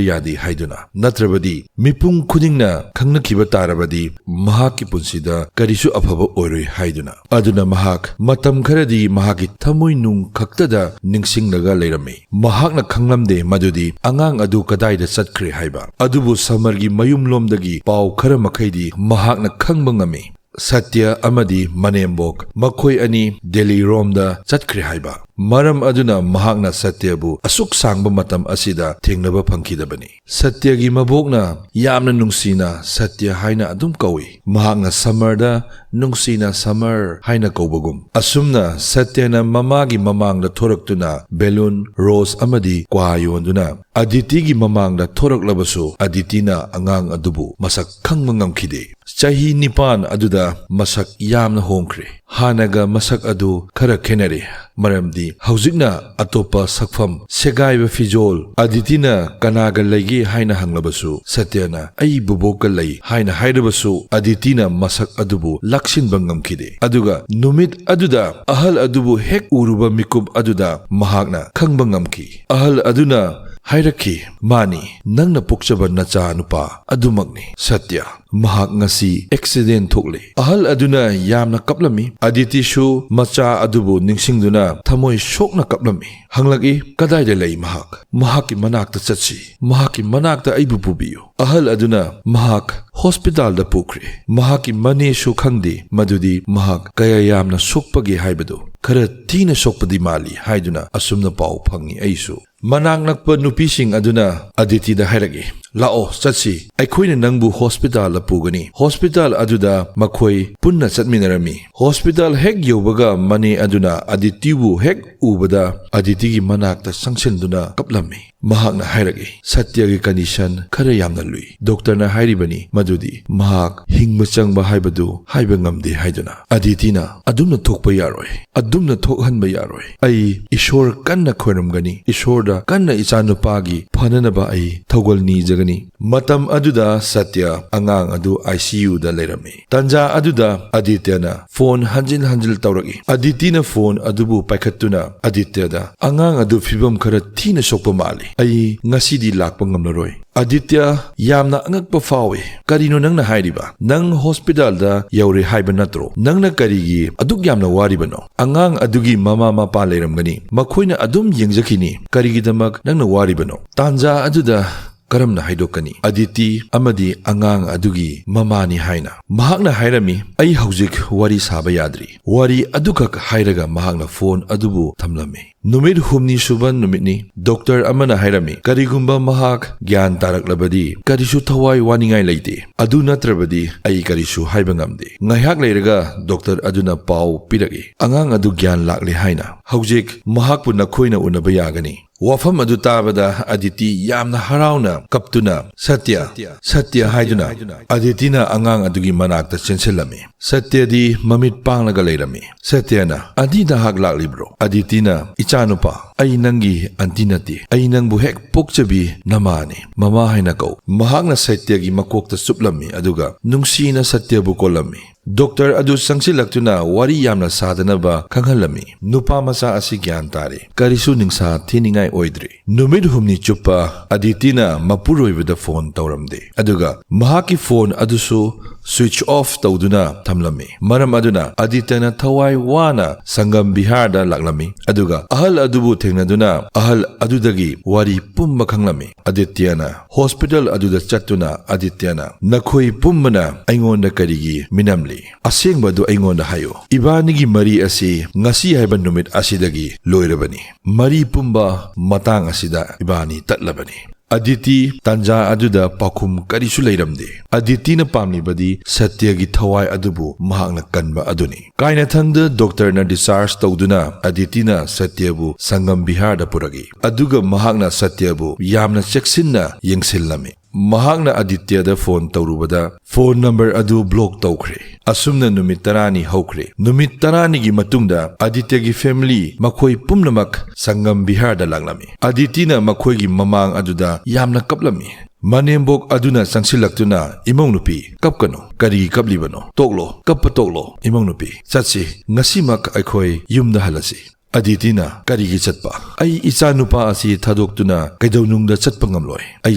ꯌꯥꯗꯦ ꯍꯥꯏꯗꯨꯅ, ꯅꯠꯇ꯭ꯔꯕꯗꯤ ꯃꯤꯄꯨꯝ ꯈꯨꯗꯤꯡꯅ ꯈꯪꯅꯈꯤꯕ ꯇꯥꯔꯕꯗꯤ ꯃꯍꯥꯛꯀꯤ ꯄꯨꯟꯁꯤꯗ ꯀꯔꯤꯁꯨ ꯑꯐꯕ ꯑꯣꯏꯔꯣꯏ ꯍꯥꯏꯗꯨꯅ꯫ ꯑꯗꯨꯅ ꯃꯍꯥꯛ ꯃꯇꯝ ꯈꯔꯗꯤ ꯃꯍꯥꯛꯀꯤ ꯊꯃꯣꯏꯅꯨꯡ ꯈꯛꯇꯗ ꯅꯤꯡꯁꯤꯡꯂꯒ ꯂꯩꯔꯝꯃꯤ꯫ ꯃꯍꯥꯛꯅ ꯈꯪꯂꯝꯗꯦ ꯃꯗꯨꯗꯤ ꯑꯉꯥꯡ ꯑꯗꯨ ꯀꯗꯥꯏꯗ ꯆꯠꯈ꯭ꯔꯦ ꯍꯥꯏꯕ꯫ ꯑꯗꯨꯕꯨ ꯁꯃꯔꯒꯤ ꯃꯌꯨꯝꯂꯣꯝꯗꯒꯤ ꯄꯥꯎ ꯈꯔ ꯃꯈꯩꯗꯤ ꯃꯍꯥꯛꯅ ꯈꯪꯕ ꯉꯝꯃꯤ꯫ ꯁꯇ꯭ꯌ ꯑꯃꯗꯤ ꯃꯅꯦꯝꯕꯣꯛ ꯃꯈꯣꯏ ꯑꯅꯤ ꯗꯦꯜꯂꯤꯔꯣꯝꯗ ꯆꯠꯈ꯭ꯔꯦ ꯍꯥꯏꯕ꯫ ꯃꯔꯝ ꯑꯗꯨꯅ ꯃꯍꯥꯛꯅ ꯁꯇ꯭ꯌꯕꯨ ꯑꯁꯨꯛ ꯁꯥꯡꯕ ꯃꯇꯝ ꯑꯁꯤꯗ ꯊꯦꯡꯅꯕ ꯐꯪꯈꯤꯗꯕꯅꯤ꯫ ꯁꯇ꯭ꯌꯒꯤ ꯃꯕꯣꯛꯅ ꯌꯥꯝꯅ ꯅꯨꯡꯁꯤꯅ ꯁꯇ꯭ꯌ ꯍꯥꯏꯅ ꯑꯗꯨꯝ ꯀꯧꯏ꯫ ꯃꯍꯥꯛꯅ ꯁꯃꯔꯗ ꯅꯨꯡꯁꯤꯅ ꯁꯃꯔ ꯍꯥꯏꯅ ꯀꯧꯕꯒꯨꯝ꯫ ꯑꯁꯨꯝꯅ ꯁꯇ꯭ꯌꯅ ꯃꯃꯥꯒꯤ ꯃꯃꯥꯡꯗ ꯊꯣꯔꯛꯇꯨꯅ ꯕꯦꯂꯨꯟ, ꯔꯣꯁ ꯑꯃꯗꯤ ꯀ꯭ꯋꯥ ꯌꯣꯟꯗꯨꯅ ꯑꯗꯤꯇꯤꯒꯤ ꯃꯃꯥꯡꯗ ꯊꯣꯔꯛꯂꯕꯁꯨ, ꯑꯗꯤꯇꯤꯅ ꯑꯉꯥꯡ ꯑꯗꯨꯕꯨ ꯃꯁꯛ ꯈꯪꯕ ꯉꯝꯈꯤꯗꯦ꯫ ꯆꯍꯤ ꯅꯤꯄꯥꯟ ꯑꯗꯨꯗ ꯃꯁꯛ ꯌꯥꯝꯅ ꯍꯣꯡꯈ꯭ꯔꯦ꯫ ꯍꯥꯟꯅꯒ ꯃꯁꯛ ꯑꯗꯨ ꯈꯔ ꯈꯦꯠꯅꯔꯦ꯫ ꯃꯔꯝꯗꯤ ꯍꯧꯖꯤꯛꯅ ꯑꯇꯣꯞꯄ ꯁꯛꯐꯝ, ꯁꯦꯒꯥꯏꯕ ꯐꯤꯖꯣꯜ꯫ ꯑꯗꯤꯇꯤꯅ ꯀꯅꯥꯒ ꯂꯩꯒꯦ ꯍꯥꯏꯅ ꯍꯪꯂꯕꯁꯨ, ꯁꯇ꯭ꯌꯅ "ꯑꯩ ꯕꯨꯕꯣꯛꯀ ꯂꯩ" ꯍꯥꯏꯅ ꯍꯥꯏꯔꯕꯁꯨ, ꯑꯗꯤꯇꯤꯅ ꯃꯁꯛ ꯑꯗꯨꯕꯨ ꯂꯥꯛꯁꯤꯟꯕ ꯉꯝꯈꯤꯗꯦ꯫ ꯑꯗꯨꯒ ꯅꯨꯃꯤꯠ ꯑꯗꯨꯗ ꯑꯍꯜ ꯑꯗꯨꯕꯨ ꯍꯦꯛ ꯎꯔꯨꯕ ꯃꯤꯀꯨꯞ ꯑꯗꯨꯗ ꯃꯍꯥꯛꯅ ꯈꯪꯕ ꯉꯝꯈꯤ꯫ ꯑꯍꯜ ꯑꯗꯨꯅ ꯍꯥꯏꯔꯛꯈꯤ, "ꯃꯥꯅꯤ, ꯅꯪꯅ ꯄꯣꯛꯆꯕ ꯅꯆꯥ ꯅꯨꯄꯥ ꯑꯗꯨꯃꯛꯅꯤ, ꯁꯇ꯭ꯌ꯫ ꯃꯍꯥꯛ ꯉꯁꯤ ꯑꯦꯛꯁꯤꯗꯦꯟ ꯊꯣꯛꯂꯦ꯫" ꯑꯍꯜ ꯑꯗꯨꯅ ꯌꯥꯝꯅ ꯀꯞꯂꯝꯃꯤ꯫ ꯑꯗꯤꯇꯤꯁꯨ ꯃꯆꯥ ꯑꯗꯨꯕꯨ ꯅꯤꯡꯁꯤꯡꯗꯨꯅ ꯊꯃꯣꯏ ꯁꯣꯛꯅ ꯀꯞꯂꯝꯃꯤ꯫ ꯍꯪꯂꯛꯏ, "ꯀꯗꯥꯏꯗ ꯂꯩ ꯃꯍꯥꯛ? ꯃꯍꯥꯛꯀꯤ ꯃꯅꯥꯛꯇ ꯆꯠꯁꯤ꯫ ꯃꯍꯥꯛꯀꯤ ꯃꯅꯥꯛꯇ ꯑꯩꯕꯨ ꯄꯨꯕꯤꯌꯨ꯫" ꯑꯍꯜ ꯑꯗꯨꯅ ꯃꯍꯥꯛ ꯍꯣꯁꯄꯤꯇꯥꯜꯗ ꯄꯨꯈ꯭ꯔꯦ꯫ ꯃꯍꯥꯛꯀꯤ ꯃꯅꯦꯁꯨ ꯈꯪꯗꯦ ꯃꯗꯨꯗꯤ ꯃꯍꯥꯛ ꯀꯌꯥ ꯌꯥꯝꯅ ꯁꯣꯛꯄꯒꯦ ꯍꯥꯏꯕꯗꯨ꯫ "ꯈꯔ ꯊꯤꯅ ꯁꯣꯛꯄꯗꯤ ꯃꯥꯜꯂꯤ" ꯍꯥꯏꯗꯨꯅ ꯑꯁꯨꯝꯅ ꯄꯥꯎ ꯐꯪꯉꯤ ꯑꯩꯁꯨ꯫ ꯃꯅꯥꯛ ꯅꯛꯄ ꯅꯨꯄꯤꯁꯤꯡ ꯑꯗꯨꯅ ꯑꯗꯤꯇꯤꯗ ꯍꯥꯏꯔꯛꯏ, "ꯂꯥꯛꯑꯣ, ꯆꯠꯁꯤ꯫ ꯑꯩꯈꯣꯏꯅ ꯅꯪꯕꯨ ꯍꯣꯁꯄꯤꯇꯥꯜꯗ ꯄꯨꯒꯅꯤ꯫" ꯍꯣꯁꯄꯤꯇꯥꯜ ꯑꯗꯨꯗ ꯃꯈꯣꯏ ꯄꯨꯟꯅ ꯆꯠꯃꯤꯟꯅꯔꯝꯃꯤ꯫ ꯍꯣꯁꯄꯤꯇꯥꯜ ꯍꯦꯛ ꯌꯧꯕꯒ ꯃꯅꯦ ꯑꯗꯨꯅ ꯑꯗꯤꯇꯤꯕꯨ ꯍꯦꯛ ꯎꯕꯗ ꯑꯗꯤꯇꯤꯒꯤ ꯃꯅꯥꯛꯇ ꯆꯪꯁꯤꯟꯗꯨꯅ ꯀꯞꯂꯝꯃꯤ꯫ ꯃꯍꯥꯛꯅ ꯍꯥꯏꯔꯛꯏ, "ꯁꯇ꯭ꯌꯒꯤ ꯀꯟꯗꯤꯁꯟ ꯈꯔ ꯌꯥꯝꯅ ꯂꯨꯏ꯫ ꯗꯣꯛꯇꯔꯅ ꯍꯥꯏꯔꯤꯕꯅꯤ ꯃꯗꯨꯗꯤ ꯃꯍꯥꯛ ꯍꯤꯡꯕ ꯆꯪꯕ ꯍꯥꯏꯕꯗꯨ ꯍꯥꯏꯕ ꯉꯝꯗꯦ" ꯍꯥꯏꯗꯨꯅ꯫ ꯑꯗꯤꯇꯤꯅ, "ꯑꯗꯨꯝꯅ ꯊꯣꯛꯄ ꯌꯥꯔꯣꯏ, ꯑꯗꯨꯝꯅ ꯊꯣꯛꯍꯟꯕ ꯌꯥꯔꯣꯏ꯫ ꯑꯩ ꯏꯁꯣꯔ ꯀꯟꯅ ꯈꯣꯏꯔꯝꯒꯅꯤ, ꯏꯁꯣꯔꯗ ꯀꯟꯅ ꯏꯆꯥꯅꯨꯄꯥꯒꯤ ꯐꯅꯅꯕ ꯑꯩ ꯊꯧꯒꯜ ꯅꯤꯖꯒꯅꯤ꯫" ꯃꯇꯝ ꯑꯗꯨꯗ ꯁꯇ꯭ꯌ ꯑꯉꯥꯡ ꯑꯗꯨ ꯑꯥꯏ ꯁꯤ ꯌꯨꯗ ꯂꯩꯔꯝꯃꯤ꯫ ꯇꯥꯟꯖꯥ ꯑꯗꯨꯗ ꯑꯗꯤꯇ꯭ꯌꯅ ꯐꯣꯟ ꯍꯟꯖꯤꯟ ꯍꯟꯖꯤꯟ ꯇꯧꯔꯛꯏ꯫ ꯑꯗꯤꯇꯤꯅ ꯐꯣꯟ ꯑꯗꯨꯕꯨ ꯄꯥꯏꯈꯠꯇꯨꯅ ꯑꯗꯤꯇ꯭ꯌꯗ, "ꯑꯉꯥꯡ ꯑꯗꯨ ꯐꯤꯕꯝ ꯈꯔ ꯊꯤꯅ ꯁꯣꯛꯄ ꯃꯥꯜꯂꯤ꯫ ꯑꯩ ꯉꯁꯤꯗꯤ ꯂꯥꯛꯄ ꯉꯝꯂꯔꯣꯏ꯫" ꯑꯗꯤꯇ꯭ꯌ, ꯌꯥꯝꯅ ꯑꯉꯛꯄ ꯐꯥꯎꯏ꯫ "ꯀꯔꯤꯅꯣ ꯅꯪꯅ ꯍꯥꯏꯔꯤꯕ? ꯅꯪ ꯍꯣꯁꯄꯤꯇꯥꯜꯗ ꯌꯧꯔꯦ ꯍꯥꯏꯕ ꯅꯠꯇ꯭ꯔꯣ? ꯅꯪꯅ ꯀꯔꯤꯒꯤ ꯑꯗꯨꯛ ꯌꯥꯝꯅ ꯋꯥꯔꯤꯕꯅꯣ? ꯑꯉꯥꯡ ꯑꯗꯨꯒꯤ ꯃꯃꯥ ꯃꯄꯥ ꯂꯩꯔꯝꯒꯅꯤ, ꯃꯈꯣꯏꯅ ꯑꯗꯨꯝ ꯌꯦꯡꯖꯈꯤꯅꯤ꯫ ꯀꯔꯤꯒꯤꯗꯃꯛ ꯅꯪꯅ ꯋꯥꯔꯤꯕꯅꯣ?" ꯇꯥꯟꯖꯥ ꯑꯗꯨꯗ ꯀꯔꯝꯅ ꯍꯥꯏꯗꯣꯛꯀꯅꯤ ꯑꯗꯤꯇꯤ ꯑꯃꯗꯤ ꯑꯉꯥꯡ ꯑꯗꯨꯒꯤ ꯃꯃꯥꯅꯤ ꯍꯥꯏꯅ? ꯃꯍꯥꯛꯅ ꯍꯥꯏꯔꯝꯃꯤ, "ꯑꯩ ꯍꯧꯖꯤꯛ ꯋꯥꯔꯤ ꯁꯥꯕ ꯌꯥꯗ꯭ꯔꯤ꯫" ꯋꯥꯔꯤ ꯑꯗꯨꯈꯛ ꯍꯥꯏꯔꯒ ꯃꯍꯥꯛꯅ ꯐꯣꯟ ꯑꯗꯨꯕꯨ ꯊꯝꯂꯝꯃꯤ꯫ ꯅꯨꯃꯤꯠ ꯍꯨꯝꯅꯤ ꯁꯨꯕ ꯅꯨꯃꯤꯠꯅꯤ꯫ ꯗꯣꯛꯇꯔ ꯑꯃꯅ ꯍꯥꯏꯔꯝꯃꯤ, "ꯀꯔꯤꯒꯨꯝꯕ ꯃꯍꯥꯛ ꯒ꯭ꯌꯥꯟ ꯇꯥꯔꯛꯂꯕꯗꯤ ꯀꯔꯤꯁꯨ ꯊꯋꯥꯏ ꯋꯥꯅꯤꯡꯉꯥꯏ ꯂꯩꯇꯦ꯫ ꯑꯗꯨ ꯅꯠꯇ꯭ꯔꯕꯗꯤ ꯑꯩ ꯀꯔꯤꯁꯨ ꯍꯥꯏꯕ ꯉꯝꯗꯦ꯫" ꯉꯥꯏꯍꯥꯛ ꯂꯩꯔꯒ ꯗꯣꯛꯇꯔ ꯑꯗꯨꯅ ꯄꯥꯎ ꯄꯤꯔꯛꯏ, "ꯑꯉꯥꯡ ꯑꯗꯨ ꯒ꯭ꯌꯥꯟ ꯂꯥꯛꯂꯦ" ꯍꯥꯏꯅ꯫ "ꯍꯧꯖꯤꯛ ꯃꯍꯥꯛꯄꯨ ꯅꯈꯣꯏꯅ ꯎꯅꯕ ꯌꯥꯒꯅꯤ꯫" ꯋꯥꯐꯝ ꯑꯗꯨ ꯇꯥꯕꯗ ꯑꯗꯤꯇꯤ ꯌꯥꯝꯅ ꯍꯔꯥꯎꯅ ꯀꯞꯇꯨꯅ, "ꯁꯇ꯭ꯌ, ꯁꯇ꯭ꯌ" ꯍꯥꯏꯗꯨꯅ ꯑꯗꯤꯇꯤꯅ ꯑꯉꯥꯡ ꯑꯗꯨꯒꯤ ꯃꯅꯥꯛꯇ ꯆꯦꯟꯁꯤꯜꯂꯝꯃꯤ꯫ ꯁꯇ꯭ꯌꯗꯤ ꯃꯃꯤꯠ ꯄꯥꯡꯂꯒ ꯂꯩꯔꯝꯃꯤ꯫ ꯁꯇ꯭ꯌꯅ, "ꯑꯟꯇꯤ, ꯅꯍꯥꯛ ꯂꯥꯛꯂꯤꯕ꯭ꯔꯣ?" ꯑꯗꯤꯇꯤꯅ, "ꯏꯆꯥꯅꯨꯄꯥ, ꯑꯩ ꯅꯪꯒꯤ ꯑꯟꯇꯤ ꯅꯠꯇꯦ꯫ ꯑꯩ ꯅꯪꯕꯨ ꯍꯦꯛ ꯄꯣꯛꯆꯕꯤ ꯅꯃꯥꯅꯤ꯫ ꯃꯃꯥ ꯍꯥꯏꯅ ꯀꯧ꯫" ꯃꯍꯥꯛꯅ ꯁꯇ꯭ꯌꯒꯤ ꯃꯀꯣꯛꯇ ꯆꯨꯞꯂꯝꯃꯤ, ꯑꯗꯨꯒ ꯅꯨꯡꯁꯤꯅ ꯁꯇ꯭ꯌꯕꯨ ꯀꯣꯜꯂꯝꯃꯤ꯫ ꯗꯣꯛꯇꯔ ꯑꯗꯨ ꯆꯪꯁꯤꯜꯂꯛꯇꯨꯅ ꯋꯥꯔꯤ ꯌꯥꯝꯅ ꯁꯥꯗꯅꯕ ꯈꯪꯍꯜꯂꯝꯃꯤ꯫ ꯅꯨꯄꯥ ꯃꯆꯥ ꯑꯁꯤ ꯒ꯭ꯌꯥꯟ ꯇꯥꯔꯦ꯫ ꯀꯔꯤꯁꯨ ꯅꯤꯡꯁꯥ ꯊꯤꯅꯤꯡꯉꯥꯏ ꯑꯣꯏꯗ꯭ꯔꯤ꯫ ꯅꯨꯃꯤꯠ ꯍꯨꯝꯅꯤ ꯆꯨꯞꯄ ꯑꯗꯤꯇꯤꯅ ꯃꯄꯨꯔꯣꯏꯕꯗ ꯐꯣꯟ ꯇꯧꯔꯝꯗꯦ, ꯑꯗꯨꯒ ꯃꯍꯥꯛꯀꯤ ꯐꯣꯟ ꯑꯗꯨꯁꯨ switch off ꯇꯧꯗꯨꯅ ꯊꯝꯂꯝꯃꯤ꯫ ꯃꯔꯝ ꯑꯗꯨꯅ ꯑꯗꯤꯇ꯭ꯌꯅ ꯊꯋꯥꯏ ꯋꯥꯅ ꯁꯪꯒꯝ ꯕꯤꯍꯥꯔꯗ ꯂꯥꯛꯂꯝꯃꯤ, ꯑꯗꯨꯒ ꯑꯍꯜ ꯑꯗꯨꯕꯨ ꯊꯦꯡꯅꯗꯨꯅ ꯑꯍꯜ ꯑꯗꯨꯗꯒꯤ ꯋꯥꯔꯤ ꯄꯨꯝꯕ ꯈꯪꯂꯝꯃꯤ꯫ ꯑꯗꯤꯇ꯭ꯌꯅ ꯍꯣꯁꯄꯤꯇꯥꯜ ꯑꯗꯨꯗ ꯆꯠꯇꯨꯅ ꯑꯗꯤꯇ꯭ꯌꯅ, "ꯅꯈꯣꯏ ꯄꯨꯝꯕꯅ ꯑꯩꯉꯣꯟꯗ ꯀꯔꯤꯒꯤ ꯃꯤꯅꯝꯂꯤ? ꯑꯁꯦꯡꯕ ꯑꯗꯨ ꯑꯩꯉꯣꯟꯗ ꯍꯥꯏꯌꯨ꯫ ꯏꯕꯥꯅꯤꯒꯤ ꯃꯔꯤ ꯑꯁꯤ ꯉꯁꯤ ꯍꯥꯏꯕ ꯅꯨꯃꯤꯠ ꯑꯁꯤꯗꯒꯤ ꯂꯣꯏꯔꯕꯅꯤ꯫ ꯃꯔꯤ ꯄꯨꯝꯕ ꯃꯇꯥꯡ ꯑꯁꯤꯗ ꯏꯕꯥꯅꯤ ꯇꯠꯂꯕꯅꯤ꯫" ꯑꯗꯤꯇꯤ ꯇꯥꯟꯖꯥ ꯑꯗꯨꯗ ꯄꯥꯎꯈꯨꯝ ꯀꯔꯤꯁꯨ ꯂꯩꯔꯝꯗꯦ꯫ ꯑꯗꯤꯇꯤꯅ ꯄꯥꯝꯂꯤꯕꯗꯤ ꯁꯇ꯭ꯌꯒꯤ ꯊꯋꯥꯏ ꯑꯗꯨꯕꯨ ꯃꯍꯥꯛꯅ ꯀꯟꯕ ꯑꯗꯨꯅꯤ꯫ ꯀꯥꯏꯅꯊꯪꯗ ꯗꯣꯛꯇꯔꯅ discharge ꯇꯧꯗꯨꯅ ꯑꯗꯤꯇꯤꯅ ꯁꯇ꯭ꯌꯕꯨ ꯁꯪꯒꯝ ꯕꯤꯍꯥꯔꯗ ꯄꯨꯔꯛꯏ, ꯑꯗꯨꯒ ꯃꯍꯥꯛꯅ ꯁꯇ꯭ꯌꯕꯨ ꯌꯥꯝꯅ ꯆꯦꯛꯁꯤꯟꯅ ꯌꯦꯡꯁꯤꯜꯂꯝꯃꯤ꯫ ꯃꯍꯥꯛꯅ ꯑꯗꯤꯇ꯭ꯌꯗ ꯐꯣꯟ ꯇꯧꯔꯨꯕꯗ ꯐꯣꯟ ꯅꯝꯕꯔ ꯑꯗꯨ block ꯇꯧꯈ꯭ꯔꯦ꯫ ꯑꯁꯨꯝꯅ ꯅꯨꯃꯤꯠ ꯇꯔꯥꯅꯤ ꯍꯧꯈ꯭ꯔꯦ꯫ ꯅꯨꯃꯤꯠ ꯇꯔꯥꯅꯤꯒꯤ ꯃꯇꯨꯡꯗ ꯑꯗꯤꯇ꯭ꯌꯒꯤ family ꯃꯈꯣꯏ ꯄꯨꯝꯅꯃꯛ ꯁꯪꯒꯝ ꯕꯤꯍꯥꯔꯗ ꯂꯥꯛꯂꯝꯃꯤ꯫ ꯑꯗꯤꯇꯤꯅ ꯃꯈꯣꯏꯒꯤ ꯃꯃꯥꯡ ꯑꯗꯨꯗ ꯌꯥꯝꯅ ꯀꯞꯂꯝꯃꯤ꯫ ꯃꯅꯦꯝꯕꯣꯛ ꯑꯗꯨꯅ ꯆꯪꯁꯤꯜꯂꯛꯇꯨꯅ, "ꯏꯃꯧ ꯅꯨꯄꯤ, ꯀꯞꯀꯅꯨ꯫ ꯀꯔꯤꯒꯤ ꯀꯞꯂꯤꯕꯅꯣ? ꯇꯣꯛꯂꯣ, ꯀꯞꯄ ꯇꯣꯛꯂꯣ, ꯏꯃꯧ ꯅꯨꯄꯤ꯫ ꯆꯠꯁꯤ, ꯉꯁꯤꯃꯛ ꯑꯩꯈꯣꯏ ꯌꯨꯝꯗ ꯍꯜꯂꯁꯤ꯫" ꯑꯗꯤꯇꯤꯅ, "ꯀꯔꯤꯒꯤ ꯆꯠꯄ? ꯑꯩ ꯏꯆꯥ ꯅꯨꯄꯥ ꯑꯁꯤ ꯊꯥꯗꯣꯛꯇꯨꯅ ꯀꯩꯗꯧꯅꯨꯡꯗ ꯆꯠꯄ ꯉꯝꯂꯣꯏ꯫ ꯑꯩ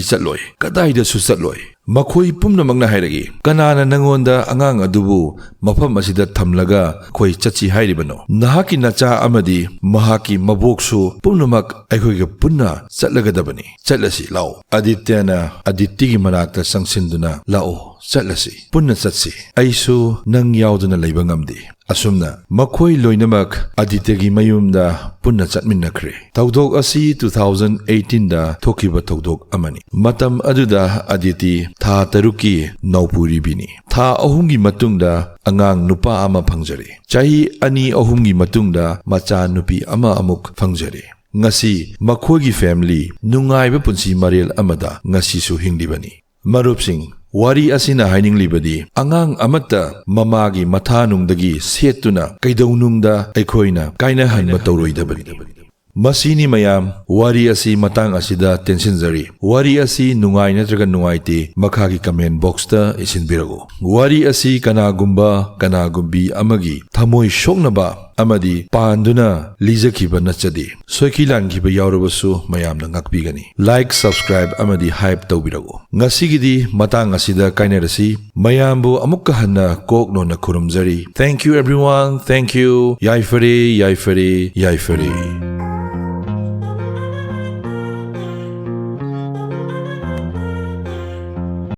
ꯆꯠꯂꯣꯏ, ꯀꯗꯥꯏꯗꯁꯨ ꯆꯠꯂꯣꯏ꯫ ꯃꯈꯣꯏ ꯄꯨꯝꯅꯃꯛꯅ ꯍꯥꯏꯔꯛꯏ, ꯀꯅꯥꯅ ꯅꯪꯉꯣꯟꯗ ꯑꯉꯥꯡ ꯑꯗꯨꯕꯨ ꯃꯐꯝ ꯑꯁꯤꯗ ꯊꯝꯂꯒ ꯑꯩꯈꯣꯏ ꯆꯠꯁꯤ ꯍꯥꯏꯔꯤꯕꯅꯣ? ꯅꯍꯥꯛꯀꯤ ꯅꯆꯥ ꯑꯃꯗꯤ ꯃꯍꯥꯛꯀꯤ ꯃꯕꯣꯛꯁꯨ ꯄꯨꯝꯅꯃꯛ ꯑꯩꯈꯣꯏꯒ ꯄꯨꯟꯅ ꯆꯠꯂꯒꯗꯕꯅꯤ꯫ ꯆꯠꯂꯁꯤ, ꯂꯥꯛꯑꯣ꯫" ꯑꯗꯤꯇ꯭ꯌꯅ ꯑꯗꯤꯇꯤꯒꯤ ꯃꯅꯥꯛꯇ ꯆꯪꯁꯤꯟꯗꯨꯅ, "ꯂꯥꯛꯑꯣ, ꯆꯠꯂꯁꯤ, ꯄꯨꯟꯅ ꯆꯠꯁꯤ꯫ ꯑꯩꯁꯨ ꯅꯪ ꯌꯥꯎꯗꯅ ꯂꯩꯕ ꯉꯝꯗꯦ꯫" ꯑꯁꯨꯝꯅ ꯃꯈꯣꯏ ꯂꯣꯏꯅꯃꯛ ꯑꯗꯤꯇ꯭ꯌꯒꯤ ꯃꯌꯨꯝꯗ ꯄꯨꯟꯅ ꯆꯠꯃꯤꯟꯅꯈ꯭ꯔꯦ꯫ ꯊꯧꯗꯣꯛ ꯑꯁꯤ two thousand eighteenꯗ ꯊꯣꯛꯈꯤꯕ ꯊꯧꯗꯣꯛ ꯑꯃꯅꯤ꯫ ꯃꯇꯝ ꯑꯗꯨꯗ ꯑꯗꯤꯇꯤ ꯊꯥ ꯇꯔꯨꯛꯀꯤ ꯅꯧꯄꯨꯔꯤꯕꯤꯅꯤ꯫ ꯊꯥ ꯑꯍꯨꯝꯒꯤ ꯃꯇꯨꯡꯗ ꯑꯉꯥꯡ ꯅꯨꯄꯥ ꯑꯃ ꯐꯪꯖꯔꯦ꯫ ꯆꯍꯤ ꯑꯅꯤ ꯑꯍꯨꯝꯒꯤ ꯃꯇꯨꯡꯗ ꯃꯆꯥ ꯅꯨꯄꯤ ꯑꯃ ꯑꯃꯨꯛ ꯐꯪꯖꯔꯦ꯫ ꯉꯁꯤ ꯃꯈꯣꯏꯒꯤ family ꯅꯨꯡꯉꯥꯏꯕ ꯄꯨꯟꯁꯤ ꯃꯔꯦꯜ ꯑꯃꯗ ꯉꯁꯤꯁꯨ ꯍꯤꯡꯂꯤꯕꯅꯤ꯫ ꯃꯔꯨꯞꯁꯤꯡ, ꯋꯥꯔꯤ ꯑꯁꯤꯅ ꯍꯥꯏꯅꯤꯡꯂꯤꯕꯗꯤ ꯑꯉꯥꯡ ꯑꯃꯠꯇ ꯃꯃꯥꯒꯤ ꯃꯊꯥꯅꯨꯡꯗꯒꯤ ꯁꯦꯠꯇꯨꯅ ꯀꯩꯗꯧꯅꯨꯡꯗ ꯑꯩꯈꯣꯏꯅ ꯀꯥꯏꯅꯍꯟꯕ ꯇꯧꯔꯣꯏꯗꯕꯅꯤ꯫ ꯃꯁꯤꯅꯤ ꯃꯌꯥꯝ, ꯋꯥꯔꯤ ꯑꯁꯤ ꯃꯇꯥꯡ ꯑꯁꯤꯗ ꯇꯦꯟꯁꯤꯟꯖꯔꯤ꯫ ꯋꯥꯔꯤ ꯑꯁꯤ ꯅꯨꯡꯉꯥꯏ ꯅꯠꯇ꯭ꯔꯒ ꯅꯨꯡꯉꯥꯏꯇꯦ ꯃꯈꯥꯒꯤ comment boxꯇ ꯏꯁꯤꯟꯕꯤꯔꯛꯎ꯫ ꯋꯥꯔꯤ ꯑꯁꯤ ꯀꯅꯥꯒꯨꯝꯕ ꯀꯅꯥꯒꯨꯝꯕꯤ ꯑꯃꯒꯤ ꯊꯃꯣꯏ ꯁꯣꯛꯅꯕ ꯑꯃꯗꯤ ꯄꯥꯟꯗꯨꯅ ꯂꯤꯖꯈꯤꯕ ꯅꯠꯆꯗꯦ꯫ ꯁꯣꯏꯈꯤ ꯂꯥꯟꯈꯤꯕ ꯌꯥꯎꯔꯕꯁꯨ ꯃꯌꯥꯝꯅ ꯉꯥꯛꯄꯤꯒꯅꯤ꯫ Like, subscribe ꯑꯃꯗꯤ hype ꯇꯧꯕꯤꯔꯛꯎ꯫ ꯉꯁꯤꯒꯤꯗꯤ ꯃꯇꯥꯡ ꯑꯁꯤꯗ ꯀꯥꯏꯅꯔꯁꯤ꯫ ꯃꯌꯥꯝꯕꯨ ꯑꯃꯨꯛꯀ ꯍꯟꯅ ꯀꯣꯛ ꯅꯣꯟꯅ ꯈꯨꯔꯨꯝꯖꯔꯤ꯫ Thank you everyone, thank you꯫ ꯌꯥꯏꯐꯔꯦ, ꯌꯥꯏꯐꯔꯦ, ꯌꯥꯏꯐꯔꯦ꯫